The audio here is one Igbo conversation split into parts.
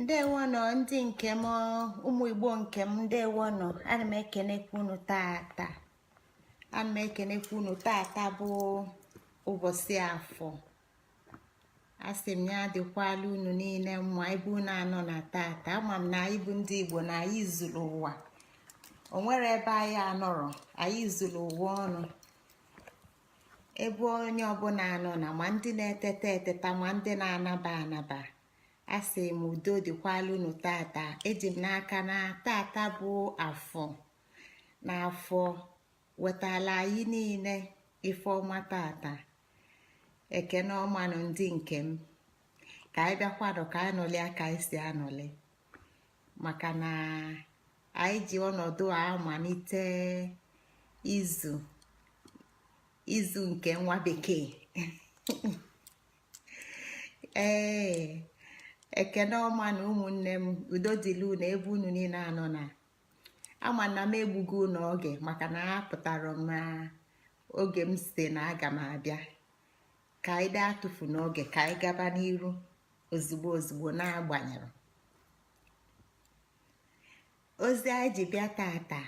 Ndewonụ, ndị nke m, ụmụ Igbo nke m, ndewonụ. Ana m ekenekwa unu tata. Ana m ekenekwa unu tata bụ ụbọchị Afọ. Asị m ya dịkwala unu niile mma ebe unu anọ na tata. Ama m na anyị bụ ndị Igbo na anyị zuru ụwa. O nwere ebe anyị anọrọ, anyị zuru ụwa ọnụ. Ebe onye ọbụla anọ na, ma ndị na-eteta eteta, ma ndị na-anaba anaba, asị m udo dịkwala unu tata. Eji m n'aka na tata bụ Afọ, na Afọ wetala anyị niile ife ọma tata. Ekene ọmanụ, ndị nke m. Ka anyị bịakwanụ ka anyị nọlịa ka anyị si anọlị, maka na anyị ji ọnọdụ a amalite izu, izu nke nwa bekee. Ee, ekene ọma na ụmụnne m, udo dịla unu ebe unu niile anọ. Na ama na m egbugo unu oge, maka na apụtara m na oge m site na aga m abịa. Ka anyị daa atụfu n'oge, ka anyị gaba n'iru ozugbo ozugbo. Na-agbanyere ozi anyị ji bịa tata,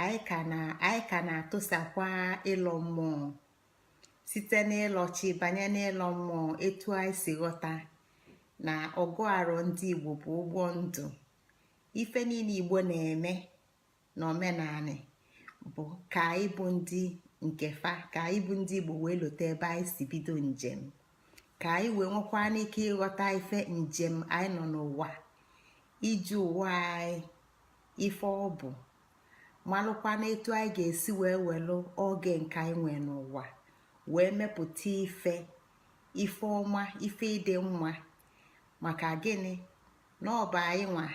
anyị ka na-atụsakwa ịlọ mmụọ, site n'ịlọchi banye n'ịlọ mmụọ. Etu anyị si ghọta na ọgụ arụ ndị Igbo bụ ụgbọ ndụ. Ife niile Igbo na-eme na omenanị bụ ka anyị bụ ndị nke fa, ka anyị bụ ndị Igbo wee lote ebe anyị si bido njem, ka anyị wee nwekwa n'ike ịghọta ife njem anyị nọ n'ụwa, iji ụwa anyị ife ọ bụ, malụkwa n'etu anyị ga-esi wee welụ oge nke anyị nwee n'ụwa wee mepụta ife, ife ọma, ife ịdị mma. Maka gịnị? Na ọ bụ anyị nwa,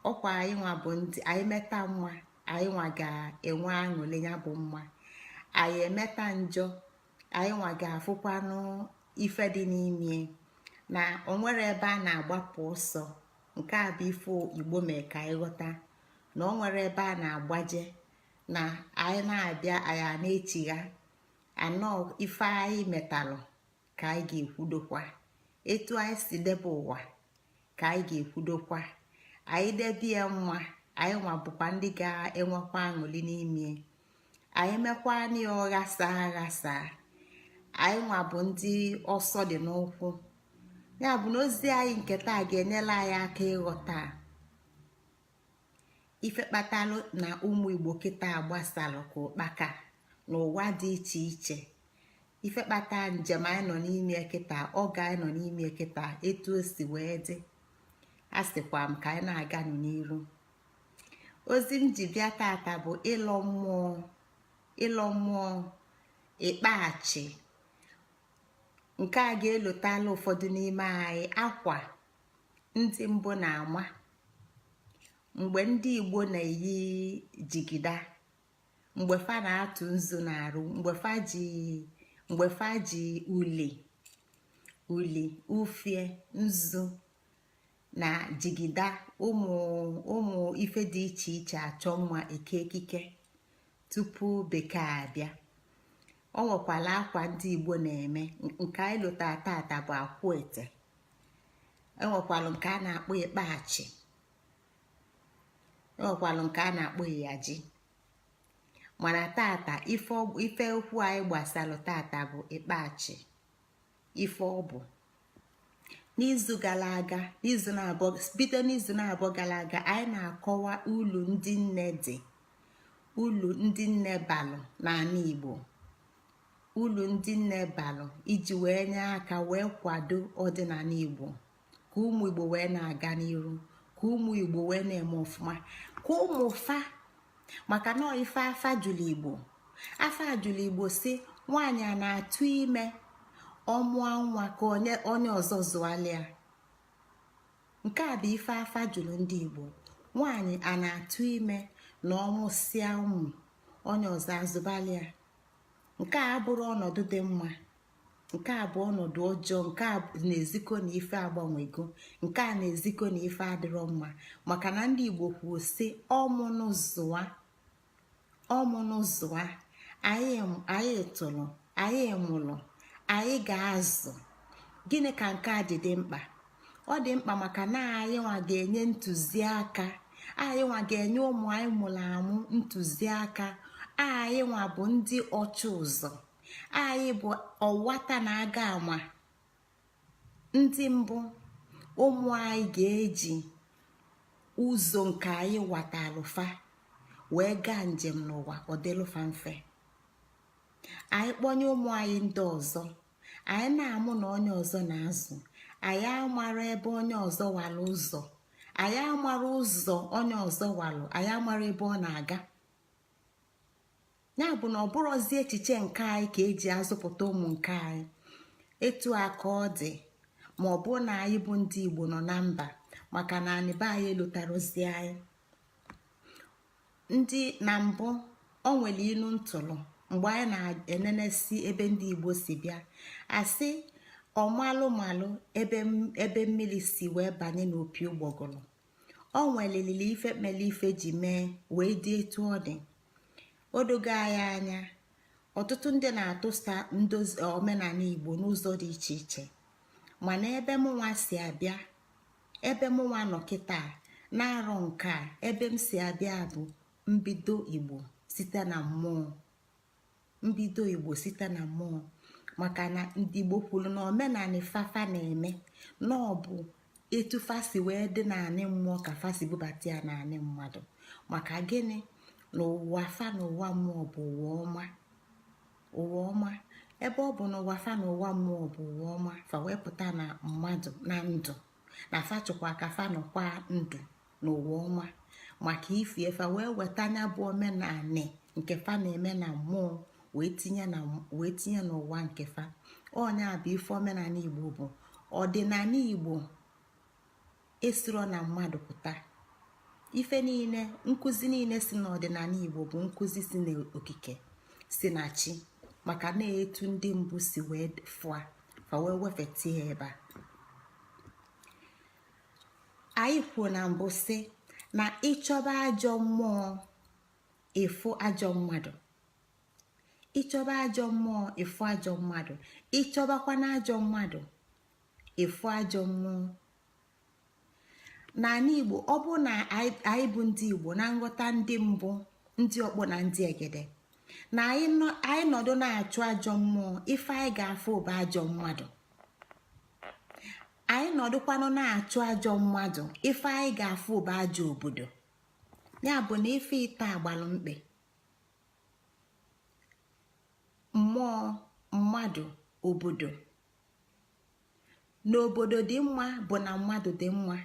ọkwa anyị nwa bụ ndị anyị meta mma, anyị nwa ga-enwe aṅụrị ya bụ mma. Anyị emeta njọ, anyị nwa ga-afụkwanụ ife dị n'ime. Na onwere ebe a na-agbapụ ọsọ. Nke a bụ ife Igbo mee ka anyị ghọta na o nwere ebe a na-agbaje, na anyị na-abịa, anyị a na-echigha anọ. Ife anyị metalụ ka anyị ga-ekwudokwa. Etu anyị si debe ụwa ka anyị ga-ekwudokwa. Anyị debe ya mma, anyị nwa bụkwa ndị ga-enwekwa aṅụrị n'ime. Anyị mekwa ya ọghasa aghasa, anyị nwa bụ ndị ọsọ dị n'ụkwụ. Ya bụ na ozi anyị nke taa ga-enyere anyị aka ịghọta ife kpatalụ na ụmụ Igbo kịta gbasalụ ka ụkpaka n'ụwa dị iche iche, ife kpata njem anyị nọ n'ime kịta, oge anyị nọ n'ime kịta, etu o si wee dị. A sịkwa m ka anyị na-aga n'iru. Ozi m ji bịa tata bụ ịlọ mmụọ, ịlọ mmụọ ịkpaghachi. Nke a ga-elotala ụfọdụ n'ime anyị akwa ndị mbụ na-ama mgbe ndị Igbo na-eyi jigida, mgbe fa na-atụ nzu na-arụ, mgbe fa ji uli, uli ufie, nzu na jigida, ụmụ ụmụ ife dị iche iche achọ mma, eke ekike tupu bekee abịa. O nwekwara akwa ndị Igbo na-eme. Nke anyị lụtara tata bụ akwụ ete. Enwekwalụ nke a na-akpọ ịkpachi, enwekwalụ nke a na-akpọ ịyaji. Mana tata, ife okwu anyị gbasalụ tata bụ ịkpachi. Ife ọ bụ, n'izu gara aga, n'izu na-abụọ, bido n'izu na-abụọ gara aga, anyị na-akọwa ulu ndị nne dị, ulu ndị nne balụ n'ala Igbo, ulu ndị nne balụ iji wee nye aka wee kwado ọdịnala Igbo, ka ụmụ Igbo wee na-aga n'iru, ka ụmụ Igbo wee na-eme ọfụma, ka ụmụ fa, maka na ife afa jụrụ Igbo, afa jụrụ Igbo si nwaanyị a na-atụ ime, ọmụọ nwa, ka onye onye ọzọ zụalịa. Nke a bụ ife afa jụrụ ndị Igbo. Nwaanyị a na-atụ ime na ọmụsịa ụmụ, onye ọzọ azụbalịa. Nke a abụrụ ọnọdụ dị mma. Nke a bụ ọnọdụ ọjọọ. Nke a na-ezikọ na ife agbanwego. Nke a na-ezikọ na ife adịrọ mma, maka na ndị Igbo kwuo sị, ọmụnụ zụa, ọmụnụ zụa. Anyị tụrụ, anyị mụrụ, anyị ga-azụ. Gịnị ka nke a dị dị mkpa? Ọ dị mkpa maka na anyị nwa ga-enye ntụziaka, anyị nwa ga-enye ụmụ anyị mụrụ amụ ntụziaka. Anyị nwa bụ ndị ọchụ ụzọ, anyị bụ ọwata na-aga ama ndị mbụ. Ụmụ anyị ga-eji ụzọ nke anyị watalụfa wee gaa njem n'ụwa, ọ dịlụfa mfe. Anyị kpọnye ụmụ anyị ndị ọzọ, anyị na-amụ na onye ọzọ na-azụ, anyị amara ebe onye ọzọ wara ụzọ, anyị amara ụzọ onye ọzọ walụ, anyị amara ebe ọ na-aga. Ya bụ na ọ bụrụzi echiche nke anyị ka eji azụpụta ụmụ nke anyị. Etu a ka ọ dị ma ọ bụ na anyị bụ ndị Igbo nọ na mba, maka na anyị be anyị elotarozi anyị ndị na mbụ. O nwere ilu ntụlụ mgbe anyị na-enenesi ebe ndị Igbo si bịa, asị ọmalụ malụ ebe mmiri si wee banye n'opi ụgbọgụrụ. O nwelilili ife kpele ife ji mee wee dị etu ọ dị. O dogo anyị anya, ọtụtụ ndị na-atụsa ndozi omenala Igbo n'ụzọ dị iche iche, mana ebe mụnwa si abịa, ebe mụnwa nọ kịta na-arọ nke a, ebe m si abịa bụ mbido Igbo site na mmụọ, mbido Igbo site na mmụọ, maka na ndị Igbo kwuru na omenala fafa na-eme na ọ bụ etu fa si wee dị naanị mmụọ ka fa si bubata ya naanị mmadụ. Maka gịnị? Na ụwa fa na ụwa mmụọ bụ ụwa ọma, ụwa ọma. Ebe ọ bụ na ụwa fa na ụwa mmụọ bụ ụwa ọma, fa wee pụta na mmadụ na ndụ, na fa chụkwa ka fa nọkwa ndụ n'ụwa ọma. Maka ifie fa wee weta anya bụ omenanị nke fa na-eme na mmụọ wee tinye n'ụwa nke fa. Ọnya bụ ife omenala Igbo bụ. Ọdịnala Igbo esiro na mmadụ pụta. Ife niile, nkụzi niile si n'ọdịnala Igbo bụ nkụzi si n'okike, si na chi, maka na etu ndị mbụ si wee fụa, fa wee wefeta ya ebe a. Anyị kwuo na mbụ si na ịchọba ajọ mmụọ, ịfụ ajọ mmadụ. Ịchọba ajọ mmụọ, ịfụ ajọ mmadụ. Ịchọbakwa na ajọ mmadụ, ịfụ ajọ mmụọ. N'ala Igbo, ọ bụ na anyị bụ ndị Igbo na nghọta ndị mbụ, ndị ọkpọ na ndị egede, na anyị nọdụ na-achụ ajọ mmụọ, ife anyị ga-afụ bụ ajọ mmadụ. Anyị nọdụkwanụ na-achụ ajọ mmadụ, ife anyị ga-afụ bụ ajọ obodo. Ya bụ na ife ite agbalụ mkpe: mmụọ, mmadụ, obodo. Na obodo dị mma bụ na mmadụ dị mma,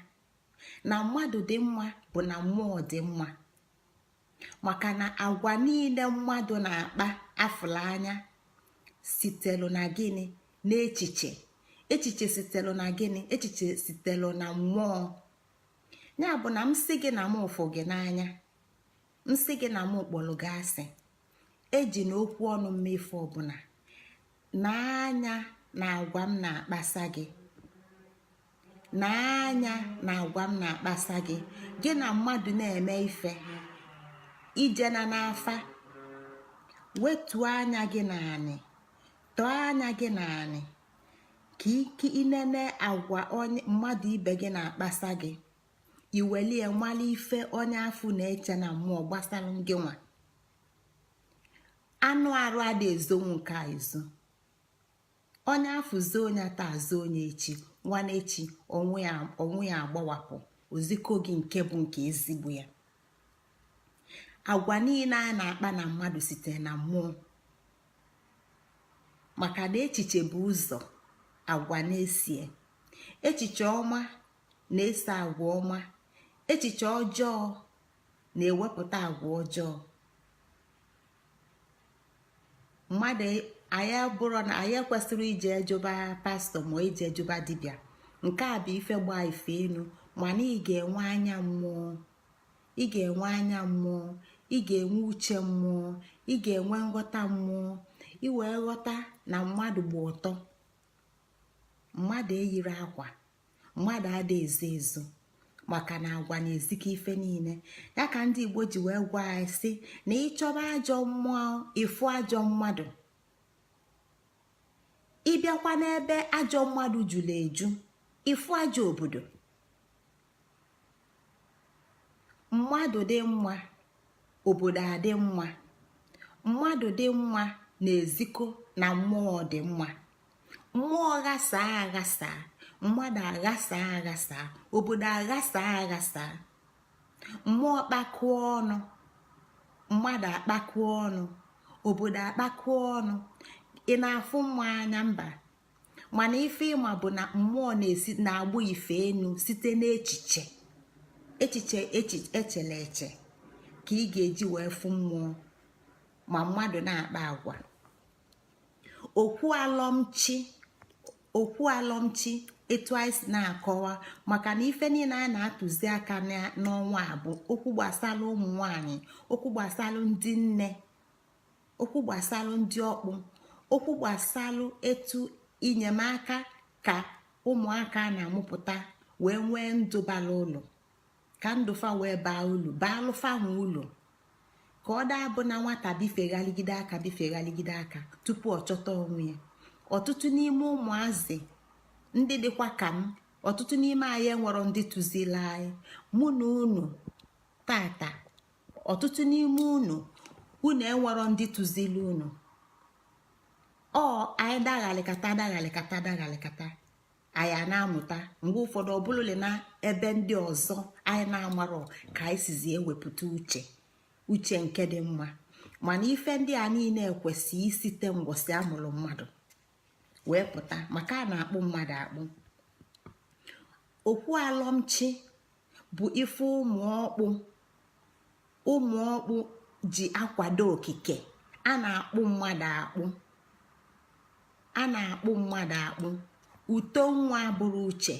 na mmadụ dị mma bụ na mmụọ dị mma, maka na agwa niile mmadụ na-akpa afụla anya sitelu na gịnị? N'echiche. Echiche sitelu na gịnị? Echiche sitelu na mmụọ. Ya bụ na m sị gị na m ụfụ gị n'anya, m sị gị na m kpọrọ gị asị, eji na okwu ọnụ mmefu ọbụla n'anya na agwa m na-akpasa gị, n'anya na agwa m na-akpasa gị. Gị na mmadụ na-eme ife, ijena n'afa, wetuo anya gị naanị, tọọ anya gị naanị ka ike inene agwa onye mmadụ ibe gị na-akpasa gị, iwelie nwale ife onye afụ na-eche na mmụọ gbasara gị nwa. Anụ arụ ada ezonwu nke a ezo. Onye afụ zoo onye taa, zoo onye echi, nwanne echi onwe ya agbawapụ oziko gị nke bụ nke ezigbo ya. Agwa niile a na-akpa na mmadụ site na mmụọ, maka na echiche bụ ụzọ agwa na-esie. Echiche ọma na-eso agwa ọma, echiche ọjọọ na-ewepụta agwa ọjọọ. Mmadụ anyị bụrụ na anyị ekwesịrị ije ejoba pastọ ma ije ejoba dibịa, nke a bụ ife gbaa ife enu. Mana ị ga-enwe anya mmụọ, ị ga-enwe anya mmụọ, ị ga-enwe uche mmụọ, ị ga-enwe nghọta mmụọ, ị wee ghọta na mmadụ gba ọtọ, mmadụ eyiri akwa, mmadụ ada ezo ezo, maka na agwa na-ezikọ ife niile. Ya ka ndị Igbo ji wee gwa anyị sị na ịchọba ajọ mmụọ, ịfụ ajọ mmadụ. Ịbịakwa n'ebe ajọ mmadụ jụrụ eju. Ịfụ ajọ obodo. Mmadụ dị mma, obodo adị mma. Mmadụ dị mma na-ezikọ na mmụọ dị mma. Mmụọ ghasaa aghasaa, mmadụ aghasaa aghasaa, obodo aghasaa aghasaa. Mmụọ kpakụọ ọnụ, mmadụ akpakụọ ọnụ, obodo akpakụọ ọnụ. Ị na-afụ mmụọ anya? Mba. Mana ife ịma bụ na mmụọ na-esi na-agbụ ife enu site n'echiche. Echiche echele eche ka ị ga-eji wee fụ mmụọ ma mmadụ na-akpa agwa. Okwu alọmchi, okwu alọmchi, etu anyị si na-akọwa, maka na ife niile a na-atụzi aka n'ọnwa a bụ okwu gbasara ụmụ nwanyị, okwu gbasara ndị nne, okwu gbasara ndị ọkpụ, okwu gbasara etu inyemaka ka ụmụaka na-amụpụta wee nwee ndụ bara ụlọ, ka ndụfa wee baa ulu, baalụfa nwe ụlọ, ka ọ daa bụ na nwata bifeghaligide aka, bifeghaligide aka tupu ọ chọta onwe ya. Ọtụtụ n'ime ụmụazị ndị dịkwa ka m, ọtụtụ n'ime anyị enwero ndị tụzili anyị. Mụ na unu tata, ọtụtụ n'ime unu, unu enwero ndị tụzili unu. Ọ anyị daghalịkata, daghalịkata, daghalịkata, anyị a na-amụta. Mgbe ụfọdụ ọbụlụli na ebe ndị ọzọ anyị na-amarọ ka anyị sizi ewepụta uche, uche nke dị mma. Mana ife ndị a niile kwesị isite ngwọsị amụrụ mmadụ wee pụta, maka a na-akpụ mmadụ akpụ. Okwu alọmchi bụ ife ụmụ ọkpụ, ụmụ ọkpụ ji akwado okike. A na-akpụ mmadụ akpụ, a na-akpụ mmadụ akpụ. Uto nwa abụrụ uche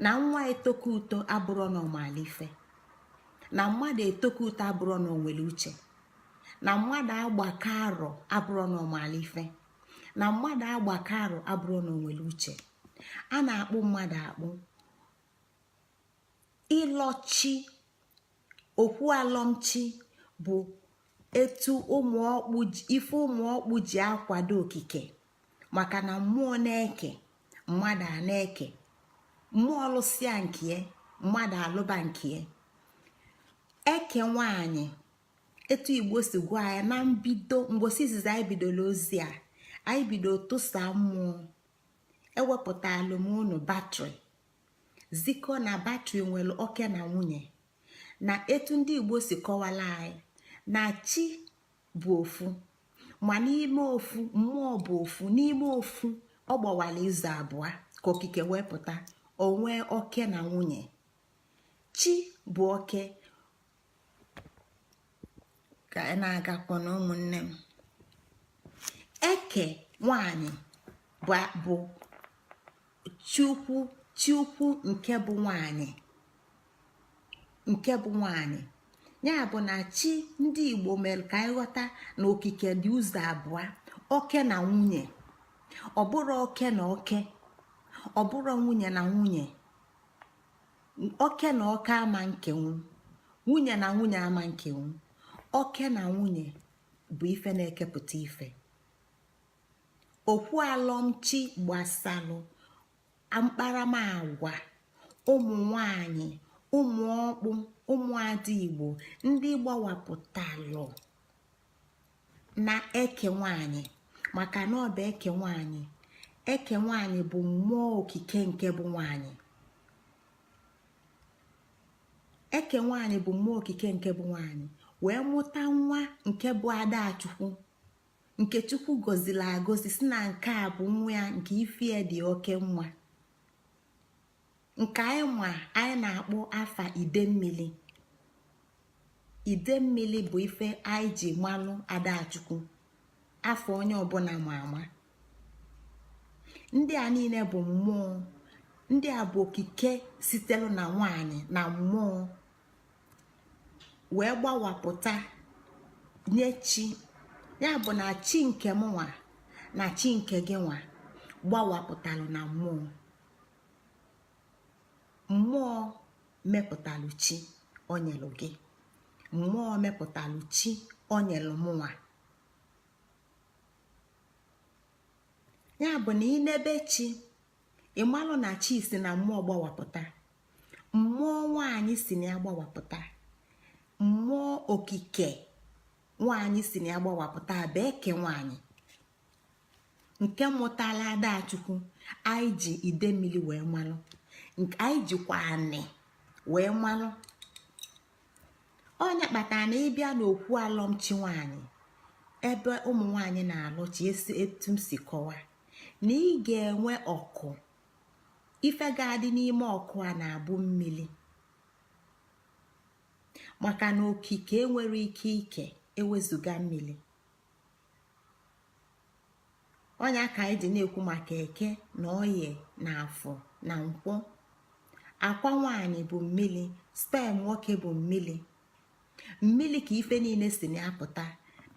na nwa etoka uto abụrụ na ọmala ife, na mmadụ etoka uto abụrụ na onwere uche, na mmadụ agbakọ arọ abụrụ na ọmala ife, na mmadụ agbakọ arọ abụrụ na onwere uche. A na-akpụ mmadụ akpụ. Ịlọchi, okwu alọmchi bụ etu ụmụ ọkpụ, ife ụmụ ọkpụ ji akwado okike, maka na mmụọ na-eke, mmadụ a na-eke. Mmụọ lụsịa nke, mmadụ alụba nke. Eke nwanyị, etu Igbo si gwa anyị na mbido, mgbosi izizi anyị bidoro ozi a, anyị bido tụsa mmụọ, ewepụta alụmunu battery, zikọ na battery nwere oke na nwunye. Na etu ndị Igbo si kọwara anyị na chi bụ ofu, ma n'ime ofu mmụọ bụ ofu, n'ime ofu ọ gbawara izu abụọ ka okike wee pụta onwe oke na nwunye. Chi bụ oke. Ka anyị na-agakwa na ụmụnne m, eke nwanyị bụ chukwu, chukwu nke bụ nwanyị, nke bụ nwanyị. Ya bụ na chi ndị Igbo mere ka anyị ghọta na okike dị ụzọ abụọ, oke na nwunye. Ọ bụrụ oke na oke, ọ bụrụ nwunye na nwunye. Oke na oke ama nkenwu, nwunye na nwunye ama nkenwu. Oke na nwunye bụ ife na-ekepụta ife. Okwu alọmchi gbasalụ mkparamagwa ụmụ nwanyị, ụmụ ọkpụ, ụmụada Igbo ndị gbawapụtalụ na eke nwanyị, maka na ọ bụ eke nwanyị. Eke nwanyị bụ mmụọ okike nke bụ nwanyị. Eke nwanyị bụ mmụọ okike nke bụ nwanyị wee mụta nwa nke bụ Adachukwu, nke Chukwu gọziri agọzi, si na nke a bụ nwa ya nke ifie dị oke mma, nke anyị ma anyị na-akpọ afa Idemmili. Idemmili bụ ife anyị ji malụ Adachukwu, afọ onye ọbụla ma ama. Ndị a niile bụ mmụọ, ndị a bụ okike sitere na nwanyị na mmụọ wee gbawapụta nye chi. Ya bụ na chi nke m nwa na chi nke gị nwa gbawapụtalụ na mmụọ. Mmụọ mepụtalụ chi onyelụ gị, mmụọ mepụtalụ chi onyelụ mụnwa. Ya bụ na inebe chi, Ịmalụ na chi si na mmụọ gbawapụta, mmụọ nwaanyị si na ya gbawapụta, mmụọ okike nwaanyị si na ya gbawapụta bụ eke nwaanyị nke mụtala Adachukwu. Anyị ji ide mmiri wee malụ nke anyị jikwa anị wee malụ. Onye kpatara na ịbịa n'okwu alọmchi nwaanyị, ebe ụmụ nwaanyị na-alụchi, esi etu m si kọwa na ị ga-enwe ọkụ, ife ga-adị n'ime ọkụ a na-abụ mmiri, maka na okike enwere ike ike ewezuga mmiri. Ọnya ka anyị ji na-ekwu maka Eke na Oye na Afọ na Nkwọ. Akwa nwaanyị bụ mmiri, sperm nwoke bụ mmiri. Mmiri ka ife niile si na-apụta.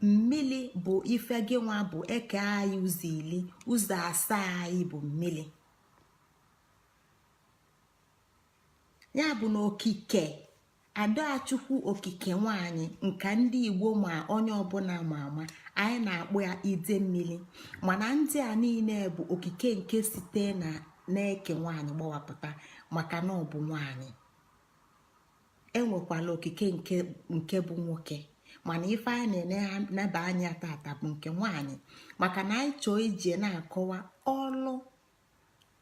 Mmiri bụ ife gị nwa bụ eke anyị. Ụzọ 10, ụzọ 7 anyị bụ mmiri. Ya bụ na okike Adachukwu, okike nwanyị nke ndị Igbo ma onye ọbụla ma ama, anyị na-akpọ ya ide mmiri. Mana ndị a niile bụ okike nke site na na-eke nwaanyị gbawapụta, maka na ọ bụ nwaanyị. Enwekwala okike nke bụ nwoke, mana ife anyị na-eneba anya tata bụ nke nwaanyị, maka na anyị chọọ iji na-akọwa ọlụ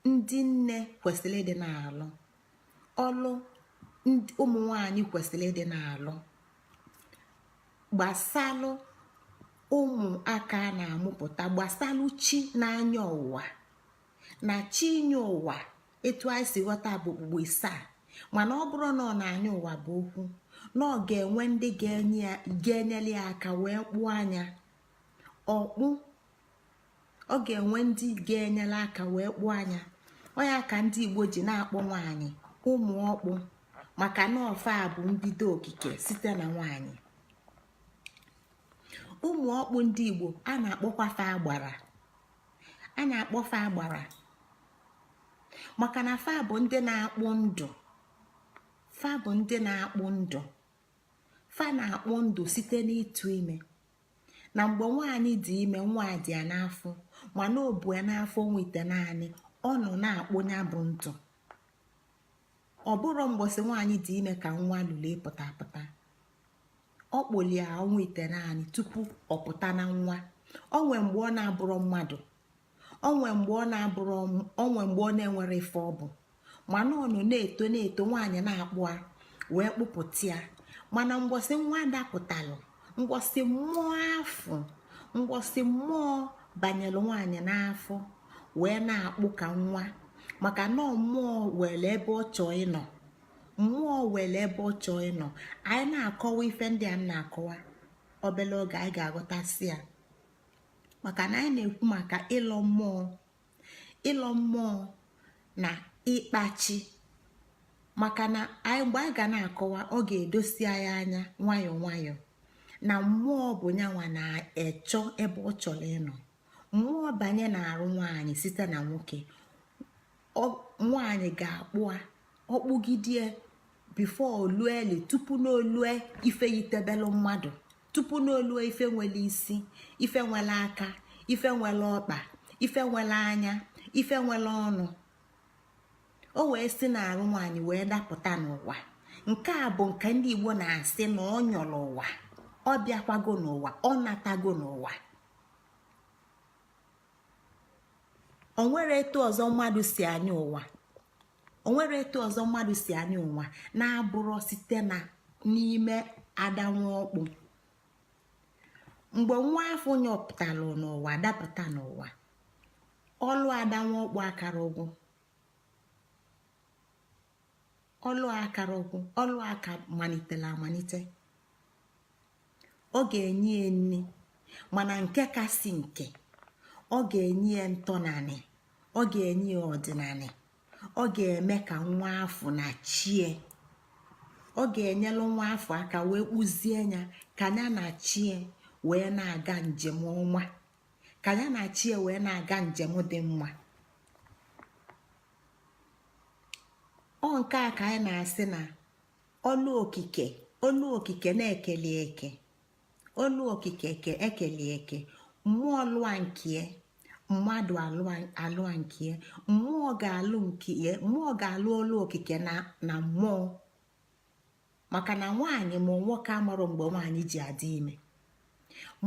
ndị nne kwesịrị ịdị na-alụ, ọlụ ụmụ nwanyị kwesịrị ịdị na-alụ gbasalụ ụmụaka na-amụpụta, gbasalụ chi n'anya ụwa na chi nye ụwa. Etu anyị si ghọta bụ okpukpu isaa, mana ọ bụrụ na ọ na-anya ụwa bụ okwu na ọ ga-enwe ndị ga-enyere ya aka wee kpụọ anya ọkpụ. Ọ ga-enwe ndị ga-enyere aka wee kpụọ anya. Ọya ka ndị Igbo ji na-akpọ nwaanyị ụmụ ọkpụ, maka na ọfa bụ mbido okike site na nwaanyị. Ụmụ ọkpụ ndị Igbo a na-akpọkwa fa agbara. A na-akpọ fa agbara maka na fa bụ ndị na-akpụ ndụ. Fa bụ ndị na-akpụ ndụ. Fa na-akpụ ndụ site n'ịtụ ime. Na mgbe nwaanyị dị ime, nwa dị ya n'afọ, mana o bu ya n'afọ ọnwa 9, ọ nọ na-akpụ ya bụ ndụ. Ọ bụrụ mgbọsị nwaanyị dị ime ka nwa lụrụ ịpụta apụta, ọ kpụlie ọnwa 9 tupu ọ pụta na nwa. Onwe mgbe ọ na-abụrụ mmadụ, onwe mgbe ọ na-abụrụ, onwe mgbe ọ na-enwere ife ọ bụ, mana ọ nọ na-eto na-eto, nwaanyị na-akpụ a wee kpụpụta ya. Mana mgbọsị nwa dapụtalụ, mgbọsị mmụọ afọ, mgbọsị mmụọ banyere nwaanyị n'afọ wee na-akpụ ka nwa, maka na mmụọ were ebe ọ chọọ ịnọ, mmụọ were ebe ọ chọọ ịnọ. Anyị na-akọwa ife ndị a na-akọwa, obele oge anyị ga-aghọtasị ya, maka na anyị na-ekwu maka ịlọ mmụọ, ịlọ mmụọ na ịkpachi. Maka na anyị mgbe anyị ga na-akọwa, ọ ga-edosi anyị anya nwayọọ nwayọọ na mmụọ bụ nyanwa na-echọ ebe ọ chọrọ ịnọ. Mmụọ banye na-arụ nwaanyị site na nwoke, nwaanyị ga-akpụ ọkpụgidie before olueli, tupu n'olue ife yitebelu mmadụ, tupu n'olue ife nwere isi, ife nwere aka, ife nwere ọkpa, ife nwere anya, ife nwere ọnụ. O wee si n'arụ nwaanyị wee dapụta n'ụwa. Nke a bụ nke ndị Igbo na-asị na ọ nyọrọ ụwa, ọ bịakwago n'ụwa, ọ natago n'ụwa. O nwere etu ọzọ mmadụ si anya ụwa, o nwere etu ọzọ mmadụ si anya ụwa na-abụrọ site na n'ime ada nwaọkpụ. Mgbe nwa afọ nyọpụtara n'ụwa, dapụta n'ụwa, ọlụ ada nwaọkpụ akara ụgwụ, ọlụ akara ụgwụ, ọlụ aka malitere amalite. Ọ ga-enye ya nni, mana nke kasị nke, ọ ga-enye ya ntọnanị, ọ ga-enye ya ọdịnanị, ọ ga-eme ka nwa afọ na chie, ọ ga-enyelu nwa afọ aka wee kpụzie ya ka ya na chie wee na-aga njem ọma, ka ya na chie wee na-aga njem dị mma. Ọ nke a ka anyị na-asị na ọlụ okike, ọlụ okike na-ekeli eke, ọlụ okike ekeli eke, mmụọ lụa nkie, Mmadụ alụa nke ya, mmụọ ga-alụ nke ya, mmụọ ga-alụ ọlụ okike na mmụọ, maka na nwaanyị ma nwoke amarọ mgbe nwaanyị ji adị ime.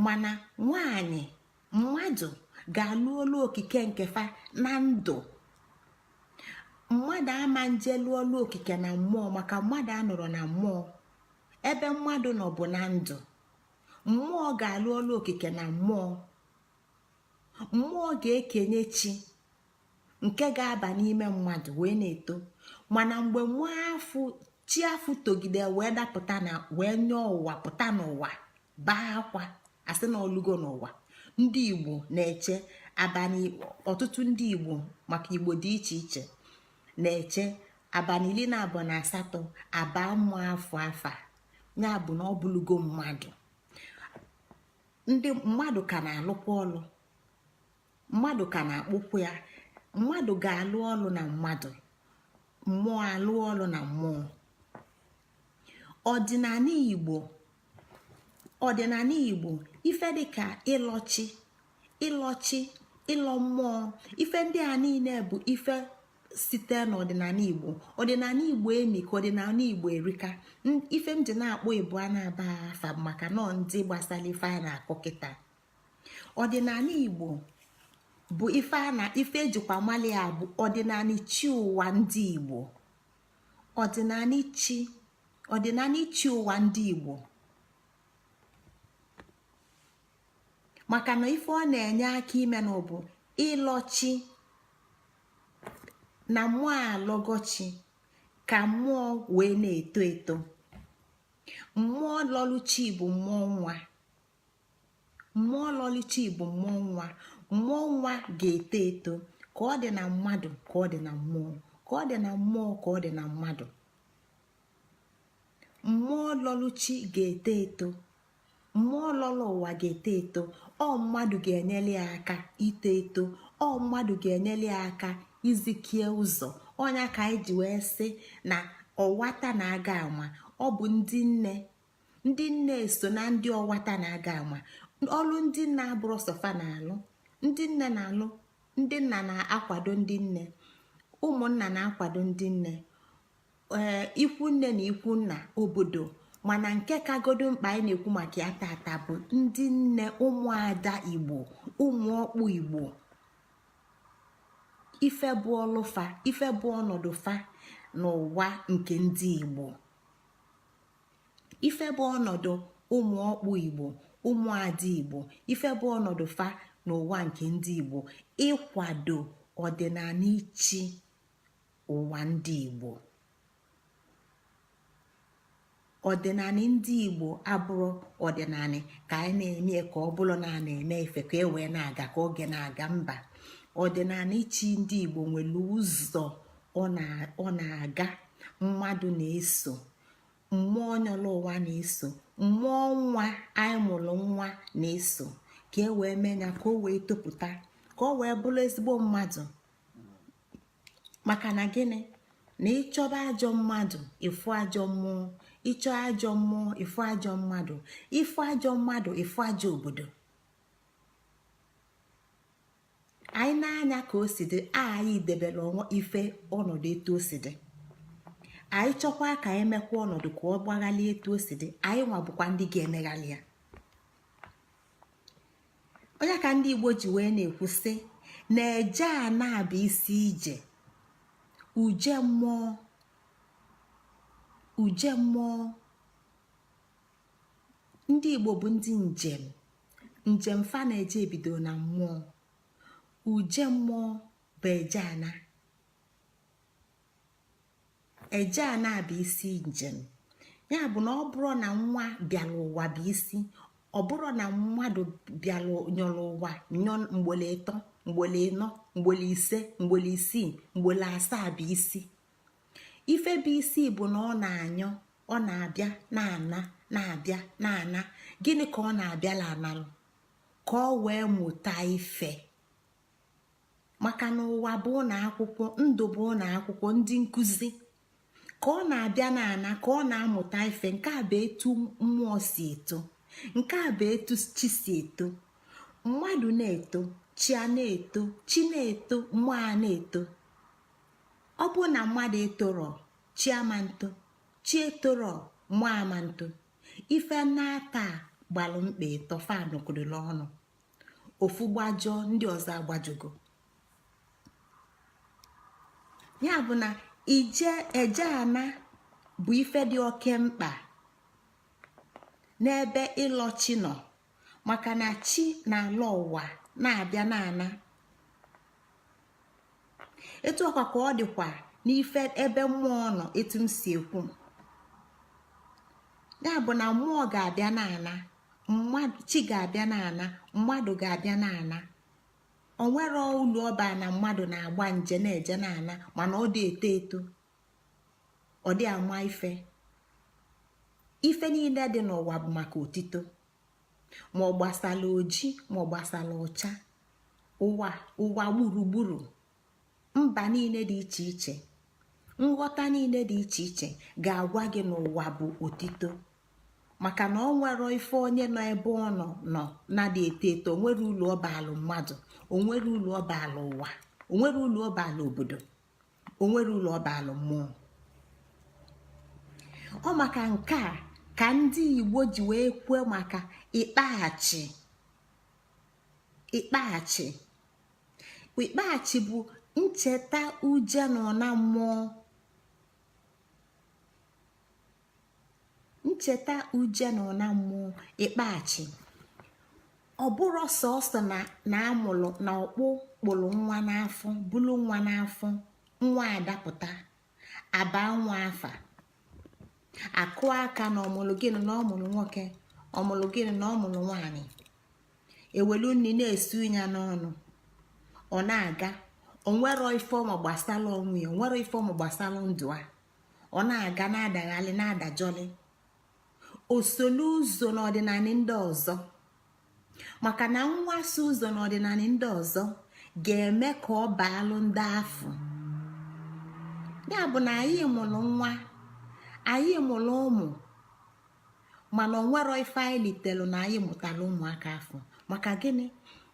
Mana nwaanyị, mmadụ ga-alụ ọlụ okike nke fa na ndụ. Mmadụ ama nje lụọ ọlụ okike na mmụọ, maka mmadụ anọrọ na mmụọ. Ebe mmadụ nọ bụ na ndụ. Mmụọ ga-alụ ọlụ okike na mmụọ. Mmụọ ga-ekenye chi nke ga-aba n'ime mmadụ wee na-eto. Mana mgbe mmụọ afụ, chi afụ togide wee dapụta na wee nye ụwa, pụta n'ụwa, baa akwa, asị na olugo n'ụwa. Ndị Igbo na-eche abalị, ọtụtụ ndị Igbo, maka Igbo dị iche iche, na-eche abalị 28 aba mmụọ afọ afa ya bụ na ọ bụlụgo mmadụ. Ndị mmadụ ka na-alụkwa ọlụ, mmadụ ka na-akpụkwu ya. Mmadụ ga-alụ ọlụ na mmadụ, mmụọ alụ ọlụ na mmụọ. Ọdịnala Igbo, ọdịnala Igbo, ife dịka ịlọchi, ịlọchi, ịlọ mmụọ, ife ndị a niile bụ ife site n'ọdịnala Igbo. Ọdịnala Igbo emi ka ọdịnala Igbo erika. Ife m ji na-akpọ ịbụ a na-aba afa maka nọọ ndị gbasara ife a na-akọ kịta. Ọdịnala Igbo bụ ife a na ife ejikwa mali ya bụ ọdịnala chi ụwa ndị Igbo, ọdịnala chi, ọdịnala chi ụwa ndị Igbo, maka na ife ọ na-enye aka ime na bụ ịlọchi na mmụọ alọgọchi ka mmụọ wee na-eto eto. Mmụọ lọlụchi bụ mmụọ nwa. Mmụọ lọlụchi bụ mmụọ nwa. Mmụọ nwa ga-eto eto ka ọ dị na mmadụ, ka ọ dị na mmụọ, ka ọ dị na mmụọ, ka ọ dị na mmadụ. Mmụọ lọlụchi ga-eto eto, mmụọ lọlụ ụwa ga-eto eto. Ọ mmadụ ga-enyere ya aka ito eto, ọ mmadụ ga-enyere ya aka izikie ụzọ. Ọnya ka anyị ji wee sị na ọwata na-aga ama. Ọ bụ ndị nne, ndị nne so na ndị ọwata na-aga ama. Ọlụ ndị nne abụrụ sọ fa na-alụ. Ndị nne na-alụ, ndị nna na-akwado ndị nne, ụmụnna na-akwado ndị nne, ee, ikwu nne na ikwu nna, obodo. Mana nke kagodo mkpa anyị na-ekwu maka ya tata bụ ndị nne, ụmụada Igbo, ụmụ ọkpụ Igbo. Ife bụ ọlụfa, ife bụ ọnọdụ fa n'ụwa nke ndị Igbo, ife bụ ọnọdụ ụmụ ọkpụ Igbo, ụmụada Igbo, ife bụ ọnọdụ fa n'ụwa nke ndị Igbo, ịkwado ọdịnala ichi ụwa ndị Igbo. Ọdịnala ndị Igbo abụrụ ọdịnala ka anyị na-eme ka ọ bụrụ na a na-eme ife ka e wee na-aga, ka oge na-aga. Mba, ọdịnala ichi ndị Igbo nwere ụzọ ọ na-aga. Mmadụ na-eso mmụọ nyọrọ ụwa, na-eso mmụọ nwa anyị mụrụ nwa, na-eso ka e wee mee ya ka o wee topụta, ka o wee bụrụ ezigbo mmadụ. Maka na gịnị? Na ịchọba ajọ mmadụ, ịfụ ajọ mmụọ. Ịchọ ajọ mmụọ, ịfụ ajọ mmadụ. Ịfụ ajọ mmadụ, ịfụ ajọ obodo. Anyị na-anya ka o si dị, anyị debere onwe ife ọnọdụ etu o si dị. Anyị chọkwa ka anyị mekwa ọnọdụ ka ọ gbaghalị etu o si dị, anyị nwa bụkwa ndị ga-emeghalị ya. Onye ka ndị Igbo ji wee na-ekwu sị na eje a na-abụ isi ije uje mmụọ, uje mmụọ. Ndị Igbo bụ ndị njem. Njem fa na-eje ebido na mmụọ. Uje mmụọ bụ eje ana. Eje ana bụ isi njem ya. Bụ na ọ bụrụ na nwa bịara ụwa bụ isi, ọ bụrụ na mmadụ bịara nyọrọ ụwa nyọ mgbole 3, mgbole 4, mgbole 5, mgbole 6, mgbole 7 bụ isi. Ife bụ isi bụ na ọ na-anyọ, ọ na-abịa na-ana, na-abịa na-ana. Gịnị ka ọ na-abịala analụ? Ka ọ wee mụta ife, maka na ụwa bụ ụlọ akwụkwọ, ndụ bụ ụlọ akwụkwọ ndị nkụzi. Ka ọ na-abịa na-ana ka ọ na-amụta ife. Nke a bụ etu mmụọ si eto, nke a bụ etu chi si eto. Mmadụ na-eto. Chi a na-eto, chi na-eto, mmụọ a na-eto. Ọ bụ na mmadụ etoro, chi ama nto. Chi etoro, mmụọ ama nto. Ife na-ata gbalụ mkpa ịtọ fa nọkọdụla ọnụ. Ofu gbajọọ, ndị ọzọ agbajogo. Ya bụ na ije eje ana bụ ife dị oke mkpa n'ebe ịlọ chi nọ, maka na chi na-alọ ụwa na-abịa na-ana. Etu ọkwa ka ọ dịkwa n'ife ebe mmụọ nọ, etu m si ekwu ya bụ na mmụọ ga-abịa na-ana mmadụ, chi ga-abịa na-ana mmadụ, ga-abịa na-ana. O nwere ụlọ ọba na mmadụ na-agba nje na-eje na-ana, mana ọ dị eto eto, ọ dị ama ife. Ife niile dị n'ụwa bụ maka otito, ma ọ gbasara oji, ma ọ gbasara ọcha. Ụwa, ụwa gburugburu, mba niile dị iche iche, nghọta niile dị iche iche ga-agwa gị n'ụwa bụ otito, maka na ọ nwere ife onye nọ ebe ọ nọ nọ na-adị eto eto. Onwere ụlọ ọbalụ mmadụ, onwere ụlọ ọbalụ ụwa, onwere ụlọ ọbalụ obodo, onwere ụlọ ọbalụ mmụọ. Ọ maka nke a ka ndị Igbo ji wee kwuo maka ịkpaghachi. Ịkpaghachi, ịkpaghachi bụ ncheta uje nọ na mmụọ, ncheta uje nọ na mmụọ. Ịkpaghachi ọ bụrụ sọsọ na amụlụ na ọkpụ kpụrụ nwa n'afọ, bulu nwa n'afọ, nwa adapụta, aba nwa afa, akụ aka na ọmụlụ gịnị, na ọmụlụ nwoke, ọmụlụ gịnị, na ọmụlụ nwaanyị, ewelu nri na-esu ya n'ọnụ, ọ na-aga. Onwero ife ọma gbasara onwe ya, onwero ife ọma gbasara ndụ a. Ọ na-aga na-adaghalị, na-adajọlị, osolu ụzọ n'ọdịnala ndị ọzọ, maka na nwa so ụzọ n'ọdịnala ndị ọzọ ga-eme ka ọ baalụ ndị afọ. Ya bụ na anyị mụrụ nwa, anyị mụrụ ụmụ, mana onwero ife anyị litelu na anyị mụtara ụmụaka afọ. Maka gịnị?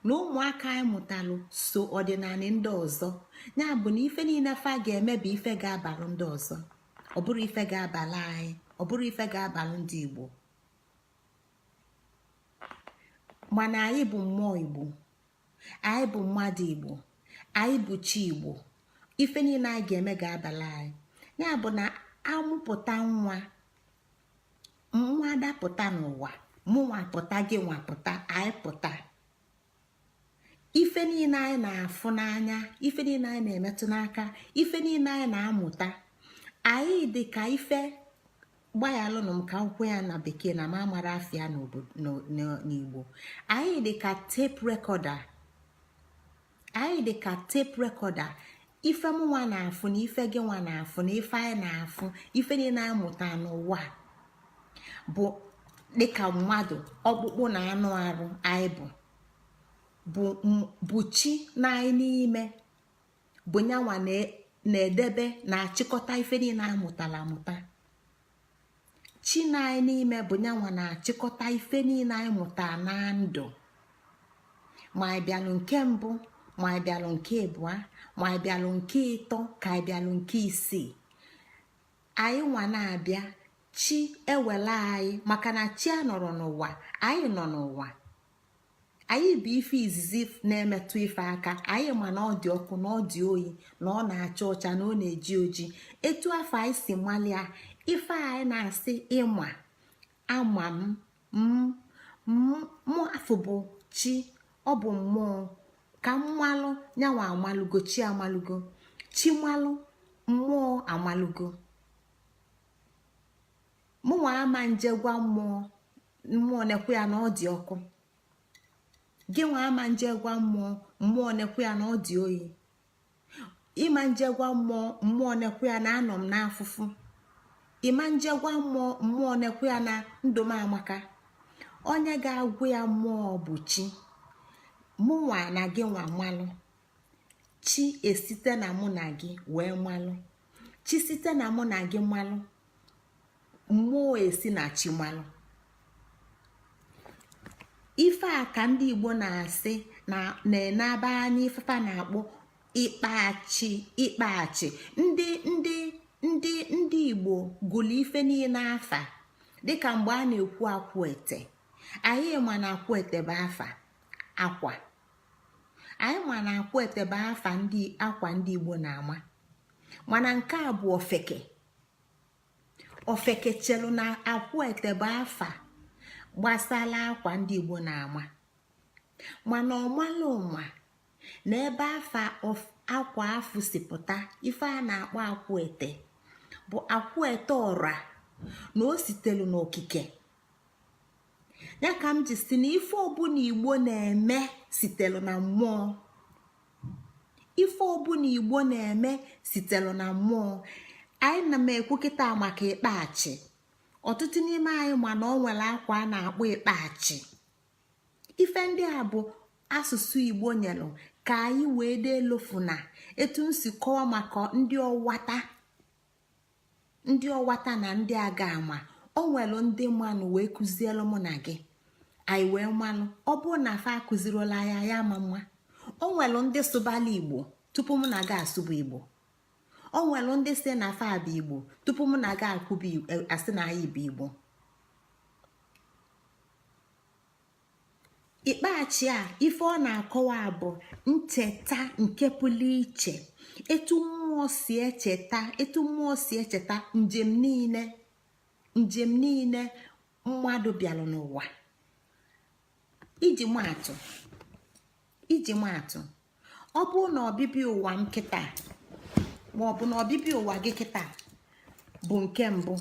Na ụmụaka anyị mụtalụ so ọdịnala ndị ọzọ. Ya bụ na ife niile fa ga-eme bụ ife ga-abalụ ndị ọzọ, ọ bụrụ ife ga-abalụ anyị, ọ bụrụ ife ga-abalụ ndị Igbo. Mana anyị bụ mmụọ Igbo, anyị bụ mmadụ Igbo, anyị bụ chi Igbo. Ife niile anyị ga-eme ga-abalị anyị. Ya bụ na amụpụta nwa, nwa dapụta n'ụwa, mụnwa pụta, gị nwa pụta, anyị pụta, ife niile anyị na-afụ n'anya, ife niile anyị na-emetụ n'aka, ife niile anyị na-amụta, anyị dị ka ife gbaghalụnụ m ka nkwụ ya na bekee na m amara afịa n'Igbo. Anyị dị ka tape recorder, anyị dị ka tape recorder. Ife mụnwa na-afụ na ife gị nwa na-afụ na ife anyị na-afụ, ife niile anyị mụta n'ụwa bụ dịka mmadụ, ọkpụkpụ na anụ arụ anyị bụ chi na anyị n'ime, bụ nyanwa na-edebe, na-achịkọta ife niile anyị mụtara amụta. Chi na anyị n'ime bụ nyanwa na-achịkọta ife niile anyị mụtara na ndụ, ma anyị bịalụ nke mbụ, ma anyị bịalụ nke ịbụa, ma anyị bịalụ nke ịtọ, ka anyị bịalụ nke isii. Anyị nwa na-abịa, chi ewela anyị, maka na chi a nọrọ n'ụwa, anyị nọ n'ụwa. Anyị bụ ife izizi na-emetụ ife aka. Anyị ma na ọ dị ọkụ, na ọ dị oyi, na ọ na-acha ọcha, na ọ na-eji oji. Etu afọ anyị si malia ife anyị na-asị ịma ama m mụ afọ bụ chi, ọ bụ mmụọ ka mmalụ nyanwa amalụgo. Chi amalụgo, chi malụ, mmụọ amalụgo. Mụnwa ama nje gwa mmụọ, mmụọ nekwe ya na ọ dị ọkụ. Gị nwa ama nje gwa mmụọ, mmụọ nekwe ya na ọ dị oyi. Ịma nje gwa mmụọ, mmụọ nekwe ya na anọ m n'afụfụ. Ịma nje gwa mmụọ, mmụọ nekwe ya na ndụ m amaka. Onye ga-agwụ ya mmụọ bụ chi. Mụnwa na gị nwa malụ, chi esite na mụ na gị wee malụ. Chi site na mụ na gị malụ, mmụọ esi na chi malụ. Ife a ka ndị Igbo na-asị Na-enaba anya ifefa na-akpọ ịkpachi. Ịkpachi ndị Igbo gụlụ ife niile afa, dịka mgbe a na-ekwu akwụete. Anyị ma na akwụete bụ afa akwa. Anyị ma na akwụete bụ afa ndị akwa ndị Igbo na-ama. Mana nke a bụ ofeke. Ofeke chelu na akwụete bụ afa gbasara akwa ndị Igbo na-ama, mana ọmala ụma na ebe afa akwa afụ si pụta. Ife a na-akpọ akwụete bụ akwụete ọra na o sitelu n'okike ya. Ka m ji si na ife ọbụla Igbo na-eme sitelu na mmụọ. Ife ọbụla Igbo na-eme sitelu na mmụọ. Anyị na m ekwu kịta maka ịkpachi. Ọtụtụ n'ime anyị ma na ọ nwere akwa a na-akpọ ịkpachi. Ife ndị a bụ asụsụ Igbo nyelụ ka anyị wee dee lofuna. Etu m si kọwa maka ndị ọwata, ndị ọwata na ndị aga ama, o nwere ndị mmanụ wee kụzielu mụ na gị, anyị wee mmanụ. Ọ bụrụ na fa akụziriola ya, ya ama mma. O nwere ndị sụbala Igbo tupu mụ na gị asụbụ Igbo. O nwere ndị si na fa bụ Igbo tupu mụ na gị akwụbụ asị na anyị bụ Igbo. Ikpeachi a, ife ọ na-akọwa bụ ncheta nke pụrụ iche, etu mmụọ si echeta, etu mmụọ si echeta njem niile, njem niile mmadụ bịalụ n'ụwa. Iji maatụ, ọ bụrụ na ọbịbịa ụwa m kịta, ma ọ bụ na ọbịbịa ụwa gị kịta bụ nke mbụ,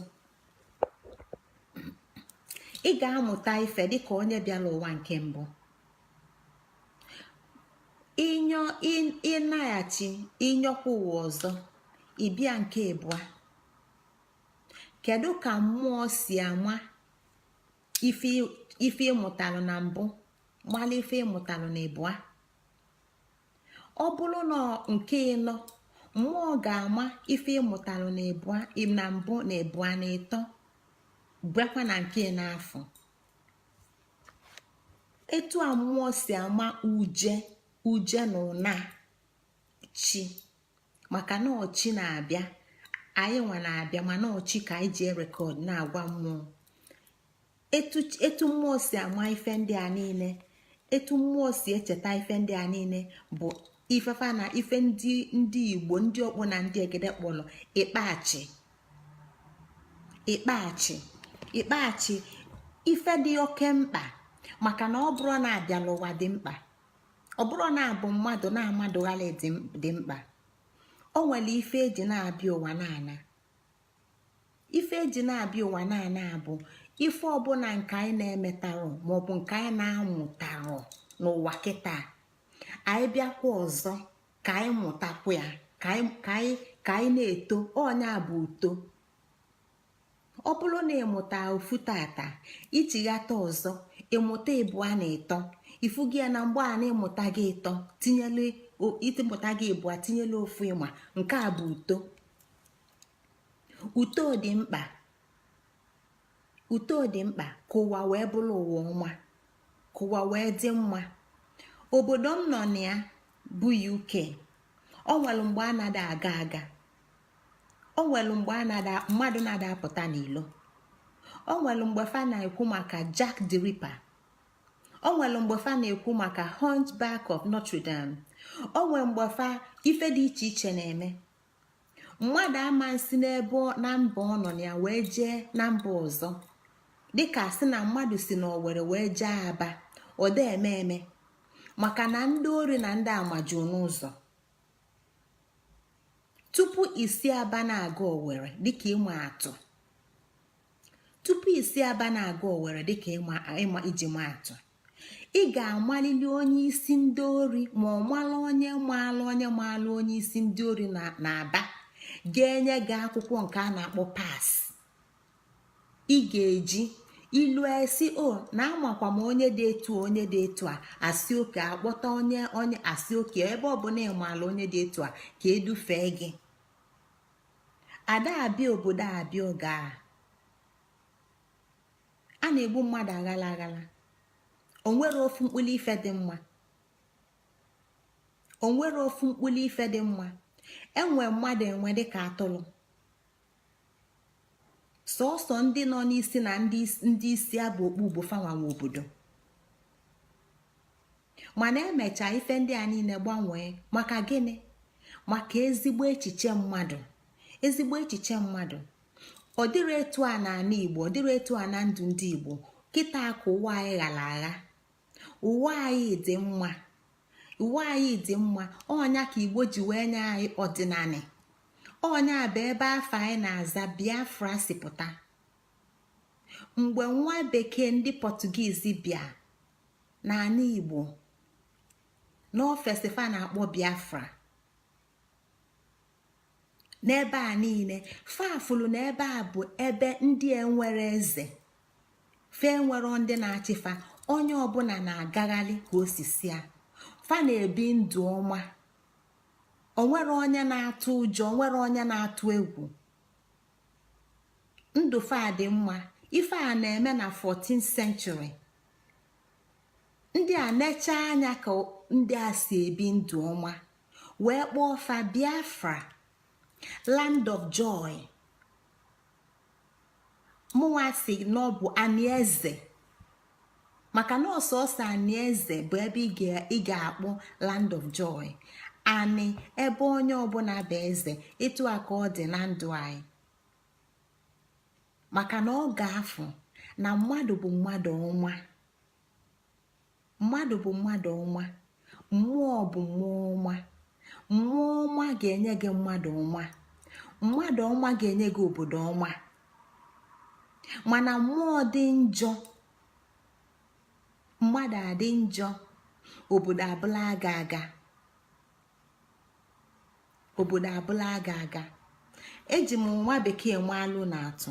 ị ga-amụta ife dịka onye bịara ụwa nke mbụ. Ịnyọ ịnaghachi, ịnyọkwa ụwa ọzọ, ịbịa nke ịbụa. Kedu ka mmụọ si ama ife ịmụtalụ na mbụ, mmalụ ife ịmụtalụ na ịbụa? Ọ bụrụ na nke ịnọ, mmụọ ga-ama ife ịmụtalụ na ịbụa, na mbụ, na ịbụa, na ịtọ, bịakwa na nke n'afọ. Etu a mmụọ si ama uje uje na ụna chi, maka na ọchị na-abịa, anyị nwa na-abịa, mana ọchị ka anyị ji record na-agwa mmụọ. Etu mmụọ si ama ife ndị a niile, etu mmụọ si echeta ife ndị a niile bụ ifefa na ife ndị Igbo, ndị ọkpụ na ndị egede kpọrọ ịkpachi. Ịkpachi, ịkpachi, ife dị oke mkpa, maka na ọ bụrụ na abịala ụwa dị mkpa, ọ bụrụ na abụ mmadụ na-amadụghalị dị mkpa. O nwere ife eji na-abịa ụwa na-ana. Ife eji na-abịa ụwa na-ana bụ ife ọbụla nke anyị na-emetarụ maọbụ nke anyị na-amụtarụ n'ụwa kịta. Anyị bịakwa ọzọ ka anyị mụtakwa ya, ka anyị na-eto. Ọnya bụ uto. Ọ bụrụ na ịmụta ofu tata, ichighata ọzọ, ịmụta ịbụa na ịtọ. Ifu gị ya na mgbe a na-ịmụta gị ịtọ, tinyelu ịmụta gị ịbụa, tinyelu ofu ịma. Nke a bụ uto. Uto dị mkpa. Uto dị mkpa ka ụwa wee bụrụ ụwa ọma, ka ụwa wee dị mma. Obodo m nọ na ya bụ UK. O nwere mgbe a nada aga aga, o nwere mgbe a nada mmadụ nada apụta n'ilo. O nwere mgbe fa na-ekwu maka Jack the Ripper. O nwere mgbe fa na-ekwu maka Hunchback of Notre Dame. O nwere mgbe fa ife dị iche iche na-eme. Mmadụ ama nsi n'ebe na mba ọ nọ na ya wee jee na mba ọzọ, dịka sị na mmadụ si n'Owere wee jee Aba. Ọ da eme eme, maka na ndị ori na ndị amaju n'ụzọ. Tupu isi Aba na-aga Owere, dịka ịma atụ, tupu isi Aba na-aga Owere, dịka ịma iji ma atụ, ị ga-amalili onye isi ndị ori, ma ọ mala onye maala onye maala onye isi ndị ori na Aba ga-enye gị akwụkwọ nke a na-akpọ pass. Ị ga-eji ilu esi o na amakwa m onye dị etu, onye dị etu a, asị oke akpọta onye onye asị oke ebe ọ bụ na ịmaala onye dị etu a ka edufee gị. Ada abịa obodo a abịa oge a na-egbu mmadụ aghala aghala. O nwere ofu mkpụrụ ife dị mma. Onwere ofu mkpụrụ ife dị mma. Enwe mmadụ enwe dịka atụrụ. Sọsọ ndị nọ n'isi na ndị isi abụ okpu bụ fanwanwe obodo. Mana emechaa, ife ndị a niile gbanwee. Maka gịnị? Maka ezigbo echiche mmadụ. Ezigbo echiche mmadụ, ọ dịrị etu a n'ala Igbo, ọ dịrị etu a na ndụ ndị Igbo. Kịta ka ụwa anyị ghara agha. Ụwa anyị dị mma, ụwa anyị dị mma. Ọnya ka Igbo ji wee nye anyị ọdịnala. Ọnya bụ ebe afọ anyị na-aza Biafra si pụta. Mgbe nwa bekee, ndị Portuguese, bịa n'ala Igbo n'ofesi, fa na-akpọ Biafra n'ebe a niile. Fafulu na ebe a bụ ebe ndị enwere eze, fe nwere ndị na-achịfa. Onye ọbụla na-agagharị ka osisi a. Fa na-ebi ndụ ọma, onwere onye na-atụ ụjọ, onwere onye na-atụ egwu. Ndụ fa dị mma. Ife a na-eme na 14th century. Ndị a necha anya ka ndị a si ebi ndụ ọma, wee kpọọ fa Biafra, land of joy. Mụnwa si na ọ bụ anieze, maka na ọsọsọ anieze bụ ebe ị ga-akpọ land of joy. Ani ebe onye ọbụla bụ eze. Etu a ka ọ dị na ndụ anyị, maka na ọ ga-afụ na mmadụ bụ mmadụ ọma, mmadụ bụ mmadụ ọma, mmụọ bụ mmụọ ọma. Mmụọ ọma ga-enye gị mmadụ ọma, mmadụ ọma ga-enye gị obodo ọma. Mana mmụọ dị njọ, mmadụ adị njọ, obodo abụla aga aga, obodo abụla aga aga. Eji m nwa bekee nwalụ na atụ,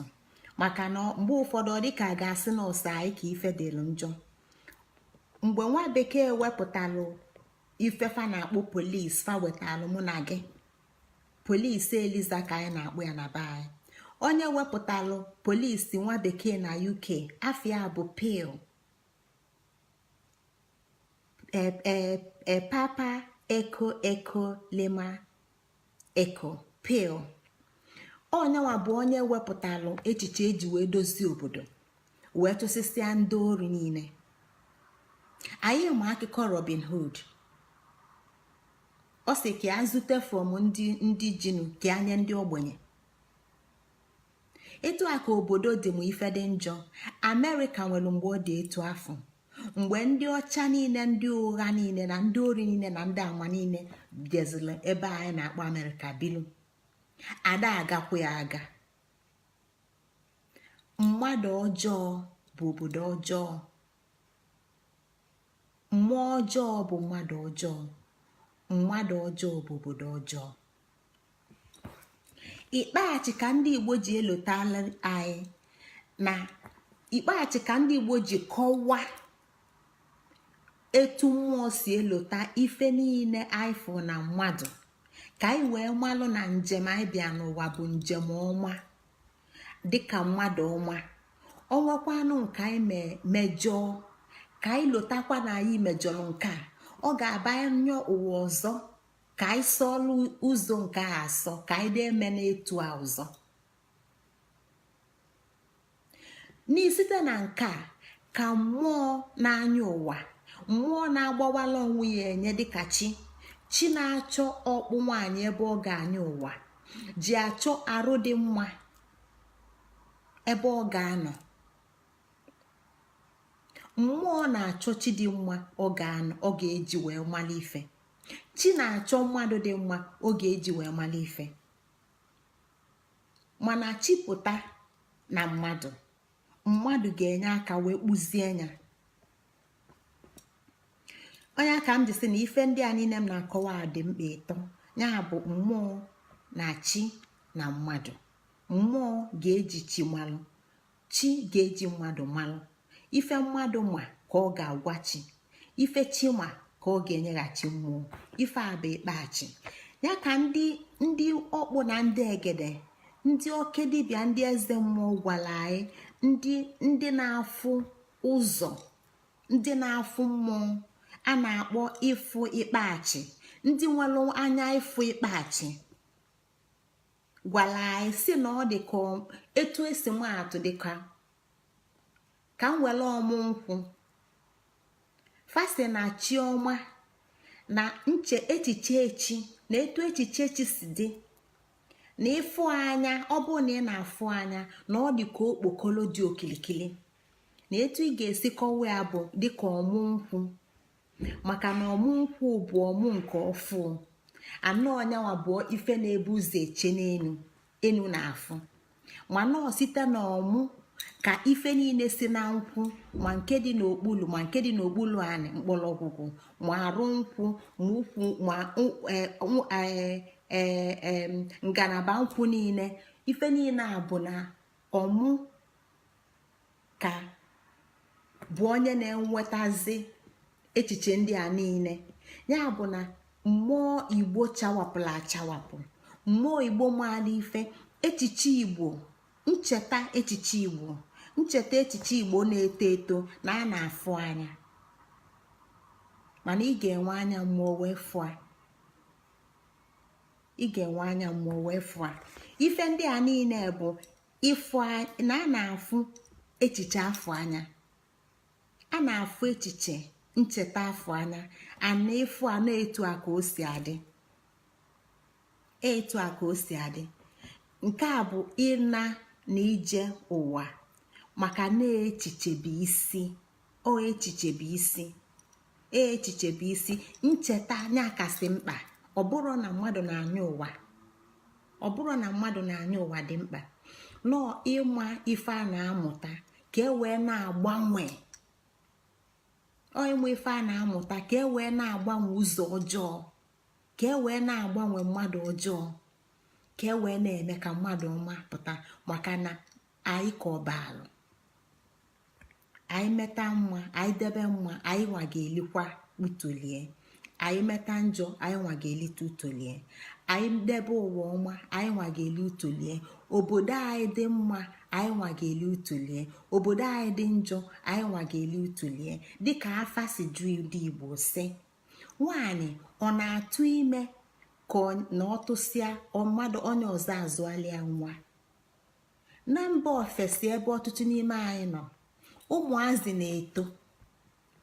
maka na mgbe ụfọdụ ọ dịka a ga-asị na ọsọ anyị ka ife dịrị njọ. Mgbe nwa bekee wepụtalụ ifefa na-akpọ police, fa wetalụ mụ na gị police Eliza ka anyị na-akpọ ya na be anyị. Onye wepụtalụ polisi nwa bekee na UK, afia bụ Peel, e Papa Echo Echo Lima Echo, Peel. Onyenwa bụ onye wepụtalụ echiche eji wee dozie obodo, wee tụsịsịa ndị ori niile. Anyị ma akụkọ Robin Hood. Ọ sị ka a zute from ndị jinu ka anya ndị ogbenye. Etu a ka obodo dị m ife dị njọ. Amerịka nwere mgbe ọ dị etu afọ, mgbe ndị ọcha niile, ndị ụgha niile na ndị ori niile na ndị ama niile bịaziri ebe anyị na-akpọ Amerịka bilu. Ada agakwa ya aga. Mmadụ ọjọọ bụ obodo ọjọọ, mmụọ ọjọọ bụ mmadụ ọjọọ, mmadụ ọjọọ bụ obodo ọjọọ. Ikpeachi ka ndị Igbo ji elotala anyị na ikpeachi ka ndị Igbo ji kọwaa etu mmụọ si elota ife niile anyị fụ na mmadụ, ka anyị wee malụ na njem anyị bịa n'ụwa bụ njem ọma dịka mmadụ ọma. Ọnwekwanụ nke anyị mejọọ, ka anyị lotakwa na anyị mejọrọ nke a. Ọ ga-aba nye ụwa ọzọ ka anyị sọọlụ ụzọ nke a asọ, ka anyị na-eme n'etu a ọzọ. N'isite na nke a ka mmụọ na-anya ụwa, mmụọ na-agbawala onwe ya enye dịka chi, chi na-achọ ọkpụ nwaanyị ebe ọ ga-anya ụwa, ji achọ arụ dị mma ebe ọ ga-anọ. Mmụọ na-achọ chi dị mma ọ ga-anọ, ọ ga-eji wee mala ife. Chi na-achọ mmadụ dị mma ọ ga-eji wee mala ife. Mana chi pụta na mmadụ, mmadụ ga-enye aka wee kpụzie ya. Onye aka m ji sị na ife ndị a niile m na-akọwa dị mkpa ịtọ, ya bụ mmụọ na chi na mmadụ. Mmụọ ga-eji chi malụ, chi ga-eji mmadụ malụ. Ife mmadụ ma ka ọ ga-agwa chi, ife chi ma ka ọ ga-enyeghachi mmụọ. Ife a bụ ikpeachi ya ka ndị ndị ọkpụ na ndị egede, ndị oke dibịa, ndị eze mmụọ gwara anyị, ndị ndị na-afụ ụzọ, ndị na-afụ mmụọ a na-akpọ ịfụ ikpeachi. Ndị nwere anya ịfụ ịkpachi gwara anyị si na ọ dị ka etu esi maatụ, dịka ka m were ọmụ nkwụ fasi na chiọma na nche echiche echi na etu echiche echi si dị na ịfụ anya. Ọ bụrụ na ị na-afụ anya na ọ dị ka okpokolo dị okilikili, na etu ị ga-esi kọwa ya bụ dịka ọmụ nkwụ, maka na ọmụ nkwụ bụ ọmụ nke ọfụ anọ ọnyanwa bụ ife na-ebu ụzọ eche n'elu enu na-afụ. Mana ọ site na ọmụ ka ife niile si na nkwụ, ma nke dị n'okpulu, ma nke dị n'okpulu anị, mkpọrọgwụgwụ, ma arụ nkwụ, ma ukwu, ma ngalaba nkwụ niile, ife niile a bụ na ọmụ ka bụ onye na-enwetazi echiche ndị a niile. Ya bụ na mmụọ Igbo chawapụla achawapụ, mmụọ Igbo maala ife echiche Igbo, ncheta echiche Igbo, ncheta echiche Igbo na-eto eto na a na-afụ anya. Mana ị ga-enwe anya mmụọ wee fụa, ị ga-enwe anya mmụọ wee fụa ife ndị a niile bụ ịfụ na a na-afụ echiche afụ anya, a na-afụ echiche ncheta afụ anya. Ana ịfụ a na-etu a ka o si adị, etu a ka o si adị. Nke a bụ ịna na ije ụwa, maka na echiche bụ isi. O echiche bụ isi, echiche bụ isi, ncheta anya kasị mkpa. Ọ bụrụ na mmadụ na-anya ụwa, ọ bụrụ na mmadụ na-anya ụwa dị mkpa nọọ ịma ife a na-amụta ka e wee na-agbanwe. Ọ ịmụ ife a na-amụta ka e wee na-agbanwe ụzọ ọjọọ, ka e wee na-agbanwe mmadụ ọjọọ, ka e wee na-eme ka mmadụ ọma pụta. Maka na anyị ka ọbalụ anyị meta mma, anyị debe mma, anyị nwa ga-elikwa utolie. Anyị meta njọ, anyị nwa ga-elite utolie. Anyị debe ụwa ọma, anyị nwa ga-eli utolie. Obodo anyị dị mma, anyị nwa ga-eli utolie. Obodo anyị dị njọ, anyị nwa ga-eli utolie. Dịka afa si jụ ndị Igbo sị, nwaanyị ọ na-atụ ime ka na ọ tụsịa mmadụ onye ọzọ azụalịa nwa? Na mba ofesi, ebe ọtụtụ n'ime anyị nọ, ụmụazị na-eto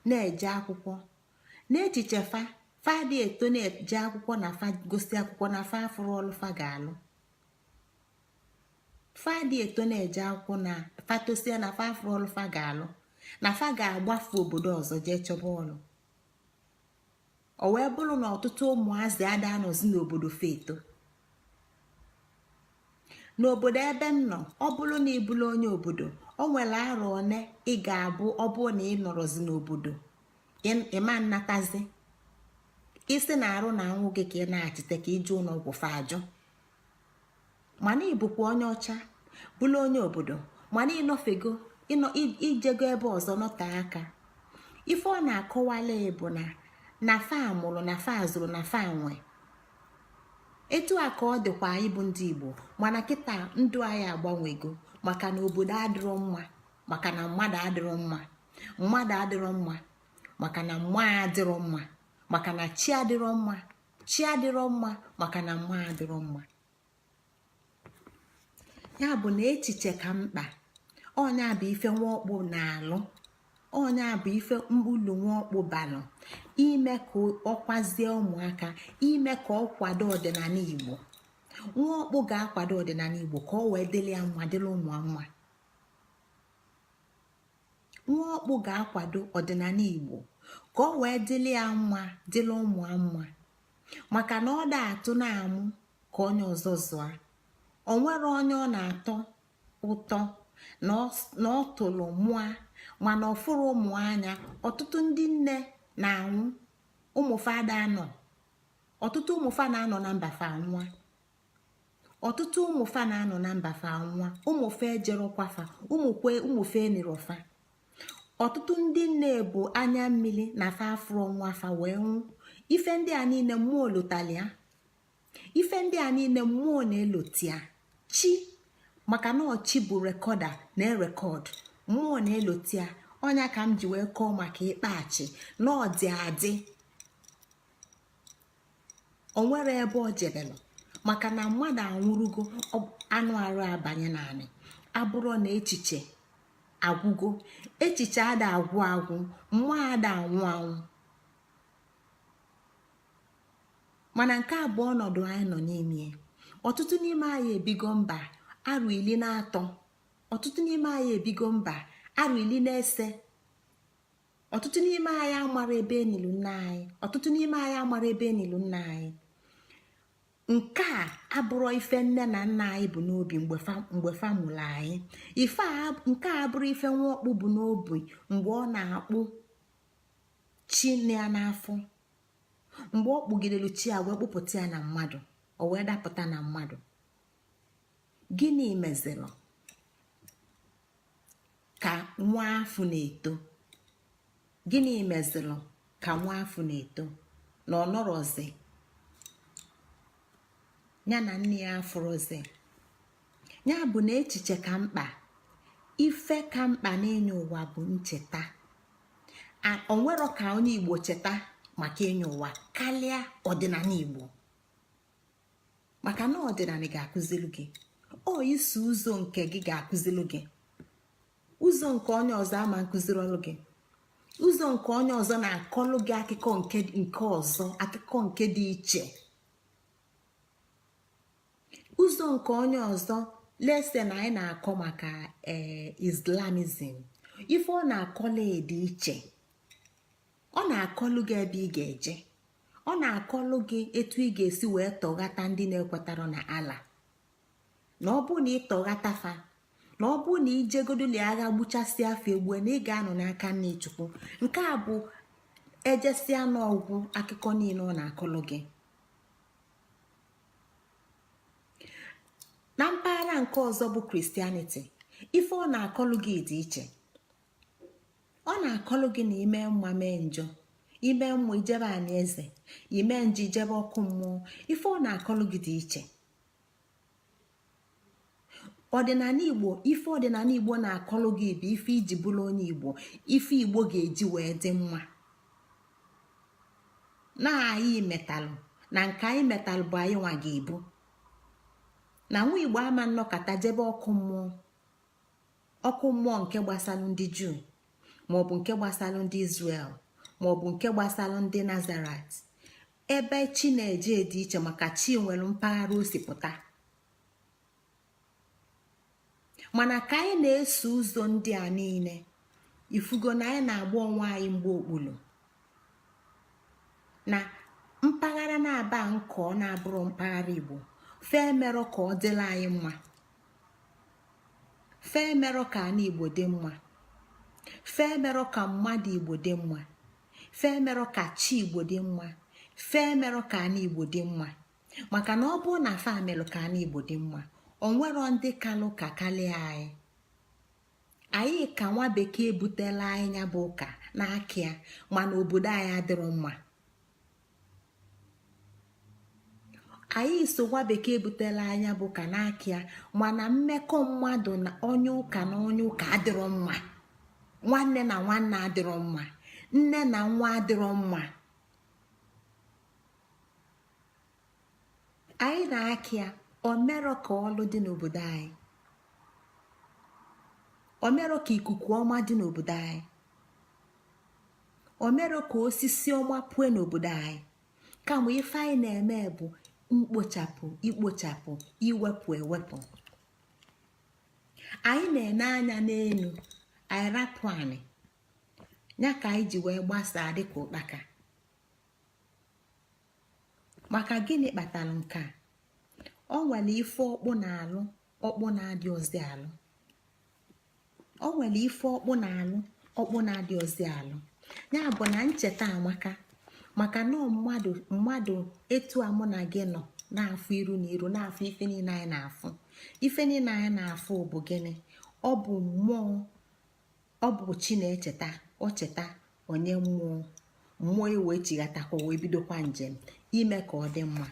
na-eje akwụkwọ n'echiche fa fadị eto na-eje akwụkwọ na fa gosi akwụkwọ na fa afụrụ ọlụ fa ga-alụ. Fadị eto na-eje akwụkwọ na fa tosia na fa afụrụ ọlụ fa ga-alụ, na fa ga-agbafu obodo ọzọ jee chọba ọlụ. O wee bụrụ na ọtụtụ ụmụazị ada anọzi n'obodo fa eto. N'obodo ebe m nọ, ọ bụrụ na ị bụrụ onye obodo, o nwere arọ one ị ga-abụ, ọ bụrụ na ị nọrọzi n'obodo, ịma nnatazi isi na arụ na anwụ gị ka ị na-achite ka ije ụlọ ọgwụ fa ajụ. Mana ị bụkwa onye ọcha, bụrụ onye obodo, mana ịnọfego ijego ebe ọzọ nọte aka. Ife ọ na-akọwala bụ na na fa mụrụ, na fa zụrụ, na fa nwe. Etu a ka ọ dịkwa anyị bụ ndị Igbo. Mana kịta ndụ anyị agbanwego, maka na obodo adịrọ mma, maka na mmadụ adịrọ mma. Mmadụ adịrọ mma maka na mmụọ adịrọ mma, maka na chi adịrọ mma. Chi adịrọ mma maka na mmụọ adịrọ mma. Ya bụ na echiche ka mkpa. Ọnya bụ ife nwaọkpụ na-alụ, ọnya bụ ife mkpụlụ nwaọkpụ balụ ime ka ọ kwazie ụmụaka, ime ka ọ kwado ọdịnala Igbo. Nwaọkpụ ga-akwado ọdịnala Igbo ka ọ wee dịrị ya mma, dịrị ụmụ mma. Nwaọkpụ ga-akwado ọdịnala Igbo ka ọ wee dịrị ya mma, dịrị ụmụ mma, maka na ọ da atụ na-amụ ka onye ọzọ zụa. O nwere onye ọ na-atọ ụtọ na ọ tụrụ mụa mana ọ fụrụ ụmụ anya. Ọtụtụ ndị nne na-anwụ, ụmụfada anọ, ọtụtụ ụmụfa na-anọ na mba fa nwa, ọtụtụ ụmụfa na-anọ na mba fa nwa, ụmụfa ejerọkwafa, ụmụkwe ụmụfa enirọfa. Ọtụtụ ndị nne bụ anya mmiri na fa afụrọ nwa fa wee nwụ. Ife ndị a niile mmụọ lotalia, ife ndị a niile mmụọ na-elotia chi, maka na ọchị bụ recorder na-erecord. Mmụọ na-elotia ọnya ka m ji wee kọọ maka ịkpachi na ọ dị adị. Onwere ebe ọ jebelụ, maka na mmadụ anwụrụgo, anụ arụ abanye naanị abụrụ na echiche agwụgo. Echiche ada agwụ agwụ, mmụọ ada anwụ anwụ. Mana nke a bụ ọnọdụ anyị nọ n'ime. Ọtụtụ n'ime anyị ebigo mba arụ 13, ọtụtụ n'ime anyị ebigo mba arụ 15. Ọtụtụ n'ime anyị amara ebe enilu nna anyị, ọtụtụ n'ime anyị amara ebe enilu nna anyị. Nke a abụrụ ife nne na nna anyị bu n'obi mgbe fa mụrụ anyị. Ife nke a abụrụ ife nwa ọkpụ bu n'obi mgbe ọ na-akpụ chi ya n'afọ, mgbe ọ kpụgidere chi a wee kpụpụta ya na mmadụ, o wee dapụta na mmadụ. Gịnị mezịrị ka nwa afụ na-eto? Gịnị mezịrị ka nwa afụ na-eto na ọ nọrọzi ya na nne ya afụrọzi ya? Bụ na echiche ka mkpa, ife ka mkpa n'enye ụwa bụ ncheta. Onwero ka onye Igbo cheta maka enye ụwa karịa ọdịnala Igbo, maka na ọdịnala ga-akụziri gị ọ iso ụzọ nke gị ga-akụziri gị ụzọ nke onye ọzọ ama nkụziri ọlụ gị. Ụzọ nke onye ọzọ na-akọlụ gị akụkọ nke ọzọ, akụkọ nke dị iche. Ụzọ nke onye ọzọ lese na anyị na-akọ maka ee Islamism, ife ọ na-akọlụ dị iche. Ọ na-akọlụ gị ebe ị ga-eje, ọ na-akọlụ gị etu ị ga-esi wee tọghata ndị na-ekwetara na Allah, na ọ bụ na ị tọghata fa, na ọ bụ na ijegoduli agha gbuchasịa afọ egbue, na ị ga-anọ n'aka nne Chukwu. Nke a bụ ejesịa n'ọgwụ akụkọ niile ọ na-akọlụ gị. Na mpaghara nke ọzọ bụ Christianity, ife ọ na-akọlụ gị dị iche. Ọ na-akọlụ gị na ime mma mee njọ, ime mma ijebe ana eze, ime njọ ijebe ọkụ mmụọ. Ife ọ na-akọlụ gị dị iche. Ọdịnala Igbo, ife ọdịnala Igbo na-akọlụ gị bụ ife iji bụrụ onye Igbo, ife Igbo ga-eji wee dị mma. Na anyị metalụ na nke anyị metalụ bụ anyị nwa ga-ebu. Na nwa Igbo ama nnọkọta jebe ọkụ mmụọ, ọkụ mmụọ nke gbasalụ ndị Juu, maọbụ nke gbasalụ ndị Israel, maọbụ nke gbasalụ ndị Nazaret, ebe chi na-eje dị iche, maka chi nwere mpaghara o si pụta. Mana ka anyị na-eso ụzọ ndị a niile, ifugo na anyị na-agba onwe anyị mgbe okpulu na mpaghara na-aba nke ọ na-abụrụ mpaghara Igbo. Fee merọ ka ọ dịla anyị mma, fee merọ ka ana Igbo dị mma, fee merọ ka mmadụ Igbo dị mma, fee merọ ka chi Igbo dị mma, fee merọ ka ana Igbo dị mma. Maka na ọ bụrụ na fa melụ ka ana Igbo dị mma, onwero ndị kalụ ka kalịa anyị. Anyị ka nwa bekee butela anyị ya bụ ụka n'aka ya, mana obodo anyị adịrọ mma. Anyị so nwa bekee butela anyị ya bụ ụka n'aka ya, mana mmekọ mmadụ na onye ụka na onye ụka adịrọ mma, nwanne na nwanne adịrọ mma, nne na nwa adịrọ mma. Anyị na-aka ya omerọ ka ọlụ dị n'obodo anyị, omerọ ka ikuku ọma dị n'obodo anyị, omerọ ka osisi ọma pue n'obodo anyị. Kama ife anyị na-eme bụ mkpochapụ, ikpochapụ, iwepụ ewepụ. Anyị na-ene anya n'elu, anyị rapụ anị ya ka anyị ji wee gbasaa dịka ụkpaka. Maka gịnị kpatara nke a? Ọ nwere ife ọkpụ na-alụ, ọkpụ na-adị ozi alụ. Ọ nwere ife ọkpụ na-alụ, ọkpụ na-adị ozi alụ. Ya bụ na ncheta amaka, maka na mmadụ mmadụ etu a mụ na gị nọ na-afụ iru na iru, na-afụ ife niile anyị na-afụ. Ife niile anyị na-afụ bụ gịnị? Ọ bụ mmụọ, ọ bụ chi na-echeta. O cheta onye mmụọ, mmụọ ewee chighatakwa wee bidokwa njem ime ka ọ dị mma.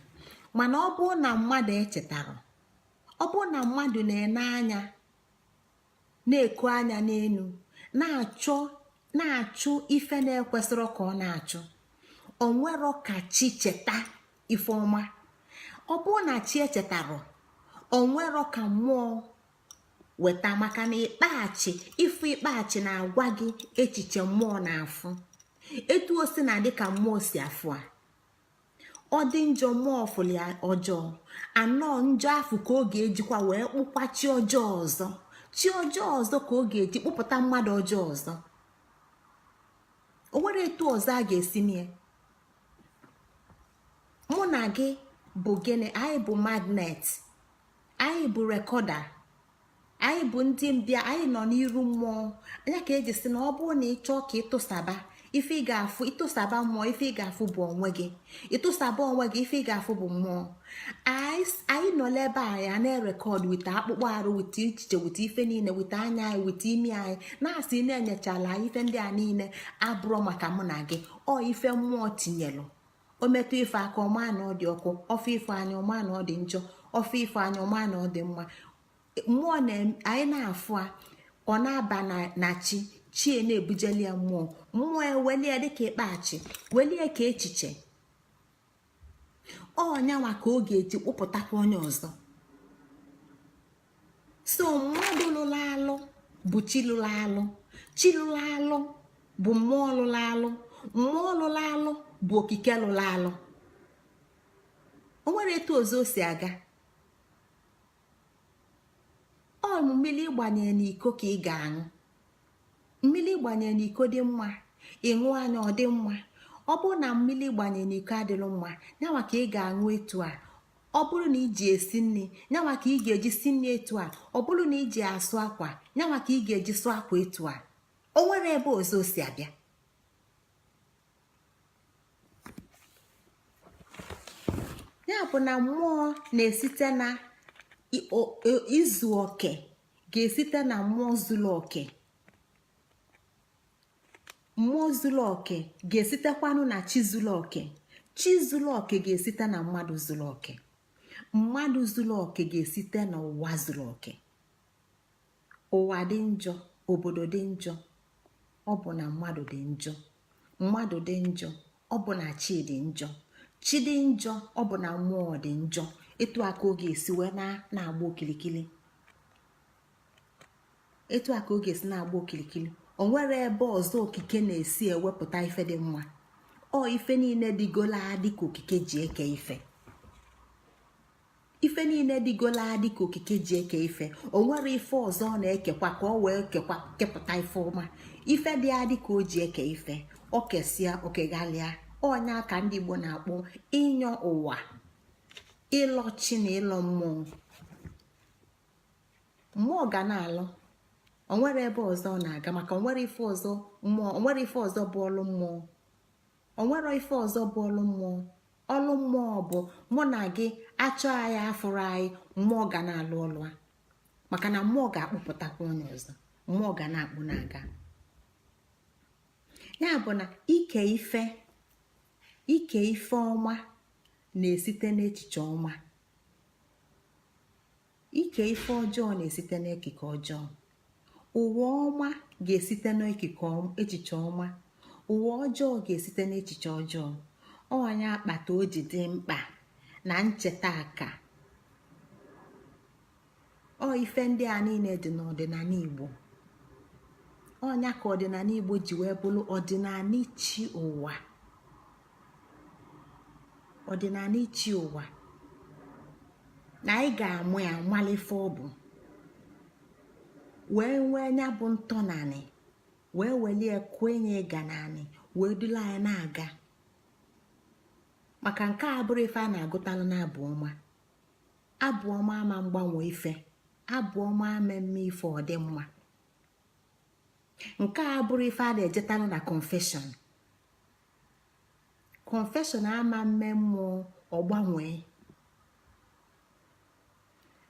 Mana ọ bụrụ na mmadụ echetara, ọ bụrụ na mmadụ na-ene anya, na-eko anya n'elu, na-achọ na-achụ ife na-ekwesịrọ ka ọ na-achụ, onwero ka chi cheta Ife ọma, ọ bụrụ na chi echetara, onwero ka mmụọ weta, maka na ikpeachi ife ikpeachi na-agwa gị echiche mmụọ na-afụ, etu o si na dị ka mmụọ si afụ. A ọ dị njọ, mmụọ fụli ọjọọ anọ njọ afụ ka ọ ga-ejikwa wee kpụkwa chi ọjọọ ọzọ, chi ọjọọ ọzọ ka ọ ga-eji kpụpụta mmadụ ọjọọ ọzọ. O nwere etu ọzọ a ga-esi mie. Mụ na gị bụ gịnị? Anyị bụ magnet, anyị bụ recorder, anyị bụ ndị mbịa, anyị nọ n'iru mmụọ anya. Ka eji sị na ọ bụrụ na ị chọọ ka ịtụsaba ife ị ga-afụ, ịtụsaba mmụọ, ife ị ga-afụ bụ onwe gị. Ịtụsaba onwe gị, ife ị ga-afụ bụ mmụọ. Anyị nọla ebe a ya na-erecord with akpụkpọ arụ, with echiche, with ife niile, with anya anyị, with imi anyị, na-asị na-enyechala anyị. Ife ndị a niile abụrụ maka mụ na gị. Ọ ife mmụọ tinyelụ. O metụ ife aka, ọma na ọ dị ọkụ. Ọfụ ife anya, ọma na ọ dị njọ. Ọfụ ife anya, ọma na ọ dị mma. Mmụọ na anyị na-afụ a, ọ na-aba na chi, chie na-ebujeli ya mmụọ, mmụọ ewelie dịka ịkpachi, welie ka echiche ọnyanwa ka ọ ga-eji kpụpụtakwa onye ọzọ. So mmadụ lụrụ alụ bụ chi lụrụ alụ, chi lụrụ alụ bụ mmụọ lụrụ alụ, mmụọ lụrụ alụ bụ okike lụrụ alụ. O nwere etu ọzọ o si aga. Ọ mmiri ịgbanye n'iko ka ị ga-aṅụ. Mmiri ịgbanye n'iko dị mma, ịṅụ anya ọ dị mma. Ọ bụrụ na mmiri ịgbanye n'iko adịrị mma, nyanwa ka ị ga-aṅụ etu a. Ọ bụrụ na iji esi nri, nyanwa ka ị ga-eji si nri etu a. Ọ bụrụ na iji asụ akwa, nyanwa ka ị ga-eji sụ akwa etu a. O nwere ebe ọzọ o si abịa. Ya bụ na mmụọ na-esite na izu oke, ga-esite na mmụọ zuru oke. Mmụọ zuru oke ga-esitekwanụ na chi zuru oke. Chi zuru oke ga-esite na mmadụ zuru oke. Mmadụ zuru oke ga-esite n'ụwa zuru oke. Ụwa dị njọ, obodo dị njọ, ọ bụ na mmadụ dị njọ. Mmadụ dị njọ, ọ bụ na chi dị njọ. Chi dị njọ, ọ bụ na mmụọ dị njọ. Etu a ka ọ ga-esi wee na-agba okilikili. Etu a ka ọ ga-esi na-agba okilikili. O nwere ebe ọzọ okike na-esi ewepụta ife dị mma. Ọ ife niile dịgola adị ka okike ji eke ife. Ife niile dịgola adị ka okike ji eke ife. O nwere ife ọzọ ọ na-ekekwa ka ọ wee kekwa kepụta ife ọma. Ife dị adị ka o ji eke ife. O kesịa, okeghalịa. Ọnya ka ndị Igbo na-akpọ ịnyọ ụwa, ịlọ chi na ịlọ mmụọ. Mmụọ ga na-alọ. O nwere ebe ọzọ ọ na-aga, maka onwere ife ọzọ mmụọ, onwere ife ọzọ bụ ọlụ mmụọ. Onwere ife ọzọ bụ ọlụ mmụọ. Ọlụ mmụọ bụ mụ na gị achọ anyị afụrụ anyị. Mmụọ ga na-alụ ọlụ a, maka na mmụọ ga-akpụpụtakwa onye ọzọ. Mmụọ ga na-akpụ na-aga. Ya bụ na ike ife, ike ife ọma na-esite n'echiche ọma. Ike ife ọjọọ na-esite n'ekike ọjọọ. Ụwa ọma ga-esite n'ekike echiche ọma, ụwa ọjọọ ga-esite n'echiche ọjọọ. Ọnya akpata o ji dị mkpa na ncheta aka ọ ife ndị a niile dị n'ọdịnala Igbo. Ọnya ka ọdịnala Igbo ji wee bụrụ ọdịnala chi ụwa, ọdịnala chi ụwa, na anyị ga-amụ ya, malife ọ bụ, wee nwee nya bụ ntọnanị, wee welie kwenye ịga naanị, wee dula anyị na-aga. Maka nke a bụrụ ife a na-agụtalụ na abụ ọma. Abụ ọma ama mgbanwe ife. Abụ ọma ama mme ife ọ dị mma. Nke a bụrụ ife a na-ejetalụ na confession. Confession ama mme mmụọ ọgbanwee.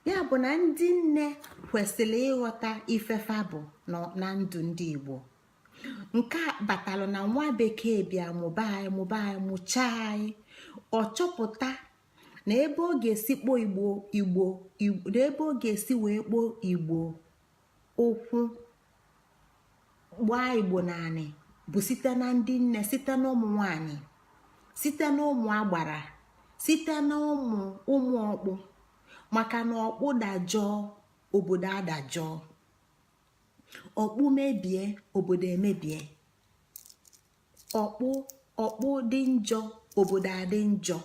Ya bụ na ndị nne kwesịrị ịghọta ifefa bụ na ndụ ndị Igbo. Nke a batalụ na nwa bekee bịa mụba anyị, mụba anyị, mụchaa anyị. Ọ chọpụta na ebe ọ ga-esi kpọọ Igbo Igbo, na ebe ọ ga-esi wee kpọọ Igbo ụkwụ, gbaa Igbo naanị, bụ site na ndị nne, site na ụmụ nwanyị, site na ụmụ agbara, Site na ụmụ ụmụ ọkpụ, maka na ọkpụ dajọọ, obodo adajọọ. Ọkpụ mebie, obodo emebie. Ọkpụ ọkpụ dị njọ, obodo adị njọ.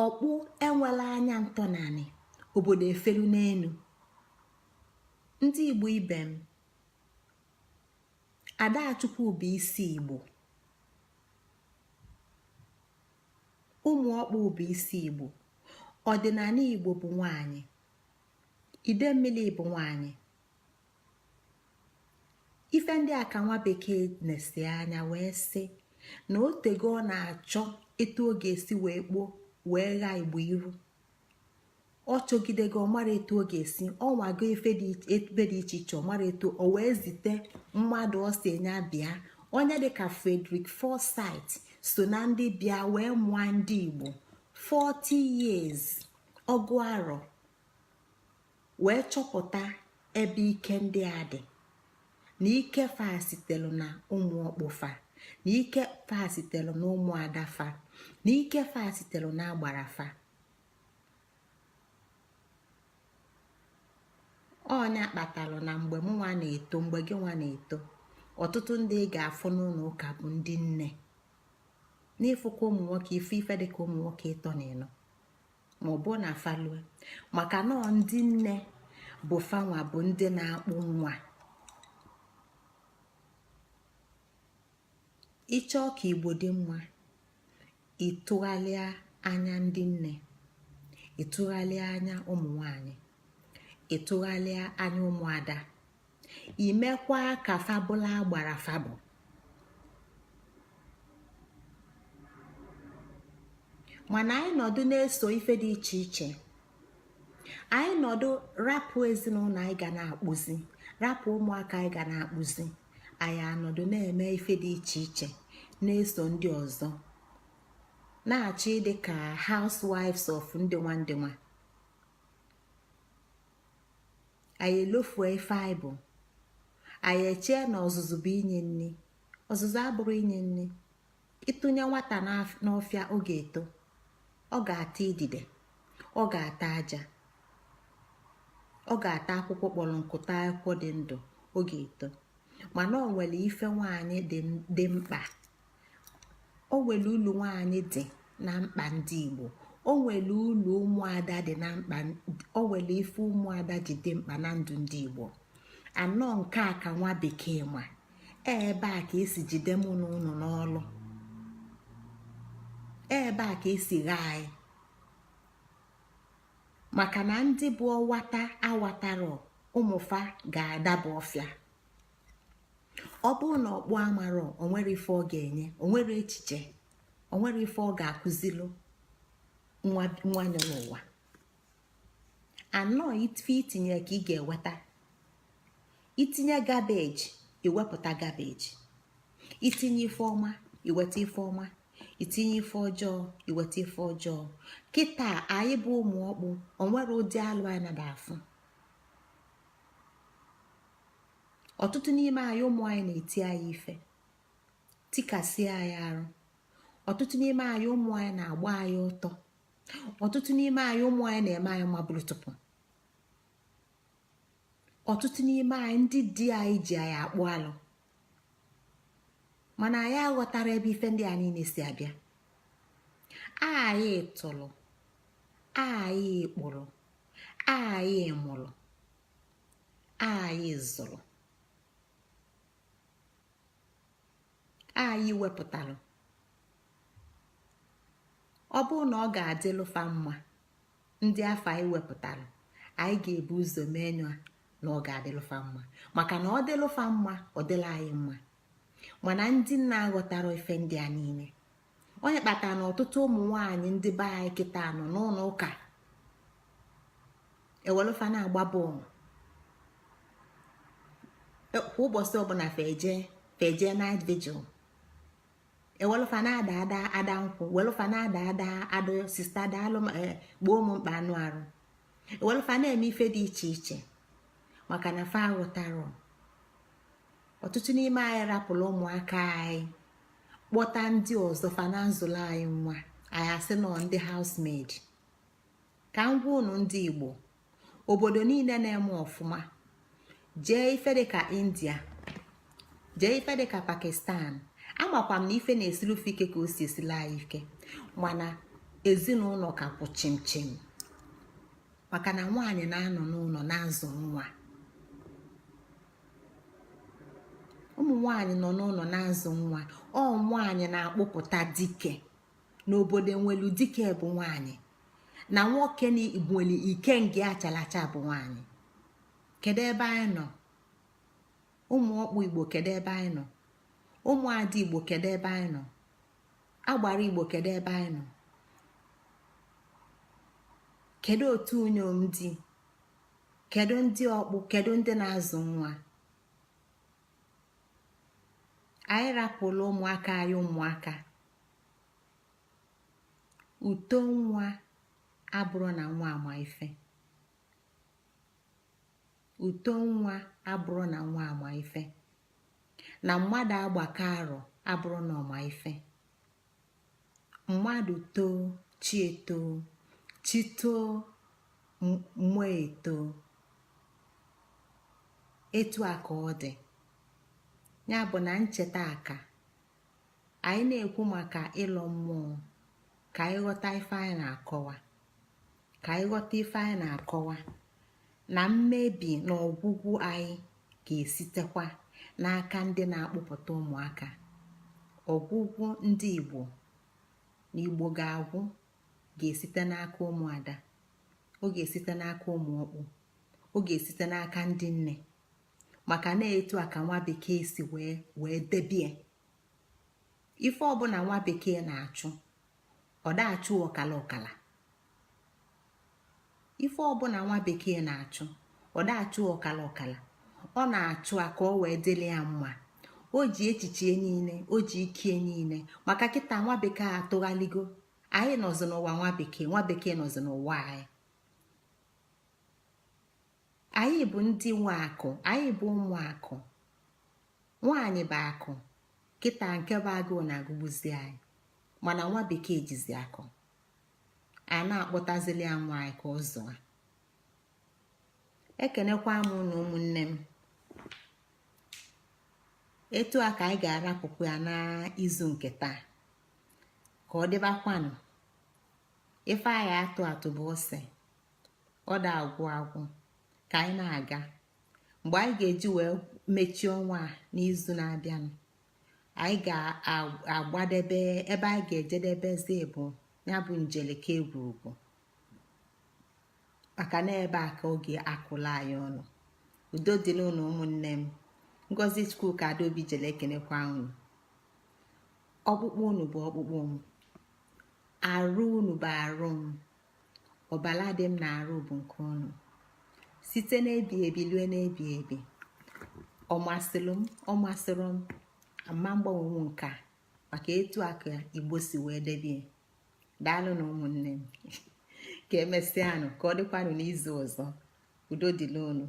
Ọkpụ enwela anya ntọnanị, obodo efelu n'elu. Ndị Igbo ibe m, Adachukwu bụ isi Igbo, ụmụ ọkpụ bụ isi Igbo, ọdịnala Igbo bụ nwanyị, ide mmiri bụ nwanyị. Ife ndị a ka nwa bekee na-esi anya wee sị na o tego ọ na-achọ etu ọ ga-esi wee kpoo wee ghaa Igbo iru. Ọ chọgidego, ọ mara etu ọ ga-esi, ọ nwago ife dị ebe dị iche iche, ọ mara etu o wee zite mmadụ ọ si enye bịa. Onye dịka Frederick Forsyth so na ndị bịa wee mụọ ndị Igbo 40 years, ọgụ arọ, wee chọpụta ebe ike ndị a dị, na ike fa sitelu na ụmụ ọkpụ fa, na ike fa sitelu na ụmụada fa, na ike fa sitelu na agbara fa. Ọ nya kpatalụ na mgbe mụ nwa na-eto, mgbe gị nwa na-eto, ọtụtụ ndị ị ga-afụ n'ụlọ ụka bụ ndị nne. N'ịfụkwa ụmụ nwoke, ife ife dịka ụmụ nwoke ịtọ na ịnọ ma ọ bụ na falue, maka na ndị nne bụ fanwa bụ ndị na-akpụ nwa. Ị chọọ ka Igbo dị mma, ị tụgharịa anya ndị nne, ị tụgharịa anya ụmụ nwanyị, ị tụgharịa anya ụmụada, i mekwa ka fa bụlụ agbara fa bụ. Mana anyị nọdụ na-eso ife dị iche iche, anyị nọdụ rapụ ezinụlọ anyị ga na-akpụzi, rapụ ụmụaka anyị ga na-akpụzi, anyị anọdụ na-eme ife dị iche iche, na-eso ndị ọzọ, na-achọ ịdị ka housewives of ndị nwa ndị nwa. Anyị elofue ife anyị bụ. Anyị echee na ọzụzụ bụ inye nri. Ọzụzụ abụrọ inye nri. Ị tụnye nwata n'ọfịa, ọ ga-eto, ọ ga-ata idide, ọ ga-ata aja, ọ ga-ata akwụkwọ kpọrọ nkụ, taa akwụkwọ dị ndụ, ọ ga-eto. Mana o nwere ife nwaanyị dị mkpa, o nwere ulu nwaanyị dị na mkpa ndị Igbo, o nwere ulu ụmụada dị na mkpa, o nwere ife ụmụada ji dị mkpa na ndụ ndị Igbo. Anọ nke a ka nwa bekee ma ebe a ka esi jide mụ na ụnụ n'ọlụ, ebe a ka esi ghaa anyị, maka na ndị bụ ọwata awatara ụmụ fa ga-adaba ọfịa. Ọ bụrụ na ọkpụ amarọ, o nwere ife ọ ga-enye, o nwere echiche, o nwere ife ọ ga-akụzilu nwa nwa nọ n'ụwa. Anọ ife itinye ka ị ga-eweta. Itinye garbage, iwepụta garbage. Itinye ife ọma, iweta ife ọma. Itinye ife ọjọọ, iweta ife ọjọọ. Kịta anyị bụ ụmụ ọkpụ, o nwere ụdị alụ anyị nada afụ. Ọtụtụ n'ime anyị, ụmụ anyị na-eti anyị ife, tikasịa anyị arụ. Ọtụtụ n'ime anyị, ụmụ anyị na-agba anyị ọtọ. Ọtụtụ n'ime anyị, ụmụ anyị na-eme anyị mabụrụ tupu. Ọtụtụ n'ime anyị, ndị di anyị ji anyị akpụ alụ, mana anyị aghọtara ebe ife ndị a niile si abịa. Anyị tụrụ, anyị kpụrụ, anyị mụrụ, anyị zụrụ, anyị wepụtalụ. Ọ bụrụ na ọ ga-adịlụ fa mma, ndị afụ anyị wepụtalụ, anyị ga-ebu ụzọ mee ya na ọ ga-adịlụ fa mma, maka na ọ dịlụ fa mma, ọ dịla anyị mma. Mana ndị nna aghọtara ife ndị a niile. Ọ nya kpatara na ọtụtụ ụmụ nwaanyị ndị be anyị kịta nọ n'ụlọ ụka, ewelu fa na-agba bọọlụ kwa ụbọchị ọbụla, feje night vigil, ewelu fa na-ada ada ada nkwụ, welu fa na-ada ada ada sista daalụ, gboo m mkpa anụ arụ, ewelu fa na-eme ife dị iche iche, maka na fa aghọtara. Ọtụtụ n'ime anyị rapụrụ ụmụaka anyị Kpọta ndị ọzọ fa na-azụlụ anyị nwa, anyị asị nọ ndị housemaid. Ka m gwa unu, ndị Igbo, obodo niile na-eme ọfụma, jee ife dịka India, jee ife dịka Pakistan, amakwa m na ife na-esiri ofe ike ka o si esili anyị ike, mana ezinụlọ ka kwụ chimchim, maka na nwaanyị na-anọ n'ụlọ na-azụ nwa. Ụmụ nwaanyị nọ n'ụlọ na-azụ nwa. Ọ nwaanyị na-akpụpụta dike n'obodo. Nwelu dike bụ nwaanyị, na nwoke nwere ikenga achalacha bụ nwaanyị. Kedu ebe anyị nọ, ụmụ ọkpụ Igbo? Kedu ebe anyị nọ, ụmụada Igbo? Kedu ebe anyị nọ, agbara Igbo? Kedu ebe anyị nọ? Kedu otu unyom di? Kedu ndị ọkpụ? Kedu ndị na-azụ nwa? Anyị rapụla ụmụaka anyị. Ụmụaka uto nwa abụrụ na nwa ama ife. Uto nwa abụrụ na nwa ama ife, na mmadụ agbakọ arọ abụrụ na ọma ife. Mmadụ too, chi etoo, chi too, mmụọ etoo. Etu a ka ọ dị. Ya bụ na ncheta aka anyị na-ekwu maka ịlọ mmụọ, ka anyị ghọta ife anyị na-akọwa, ka anyị ghọta ife anyị na-akọwa, na mmebi na ọgwụgwụ anyị ga-esitekwa n'aka ndị na-akpụpụta ụmụaka. Ọgwụgwụ ndị Igbo na Igbo ga-agwụ ga-esite n'aka ụmụada, ọ ga-esite n'aka ụmụ ọkpụ, ọ ga-esite n'aka ndị nne, maka na etu a ka nwa bekee si wee debie ife ọbụla. Nwa bekee na-achụ, ọ da-achụ ọkala ọkala. Ife ọbụla nwa bekee na-achụ, ọ da-achụ ọkala ọkala. Ọ na-achụ a ka ọ wee dịrị ya mma. O ji echiche niile, o ji ike niile, maka kịta nwa bekee atụghaligo. Anyị nọzi n'ụwa nwa bekee, nwa bekee nọzi n'ụwa anyị. Anyị bụ ndị nwe akụ, anyị bụ ụmụ akụ. Nwaanyị bụ akụ kịta, nke bụ agụụ na-agụgbuzi anyị, mana nwa bekee jizi akụ a na-akpọtazili ya nwaanyị ka ọ zụọ. Ekenekwa m na ụmụnne m. Etu a ka anyị ga-arapụkwa ya n'izu nke taa, ka ọ dịbakwanụ. Ife anyị atụ atụ bụ ose, ọ da agwụ agwụ. Ka anyị na-aga, mgbe anyị ga-eji wee mechie ọnwa a n'izu na-abịanụ, anyị ga-agbadebe ebe anyị ga-ejedebezi bụ ya bụ njeleke egwurugwu, maka na ebe a ka oge akụla anyị ọnụ. Udo dị n'ụlọ, ụmụnne m. Ngozi Chukwuka Adaobi jele ekenekwa unu. Ọkpụkpụ unu bụ ọkpụkpụ m, arụ unu bụ arụ m, ọbala dị m na arụ bụ nke unu, site n'ebi ebi lue n'ebi ebi. Ọ masịrị m, ọ masịrị m, ama mgbanwenwu nke a, maka etu a ka Igbo si wee debie. Daalụ na ụmụnne m. Ka emesịanụ, ka ọ dịkwanụ n'izu ọzọ. Udo dịla unu.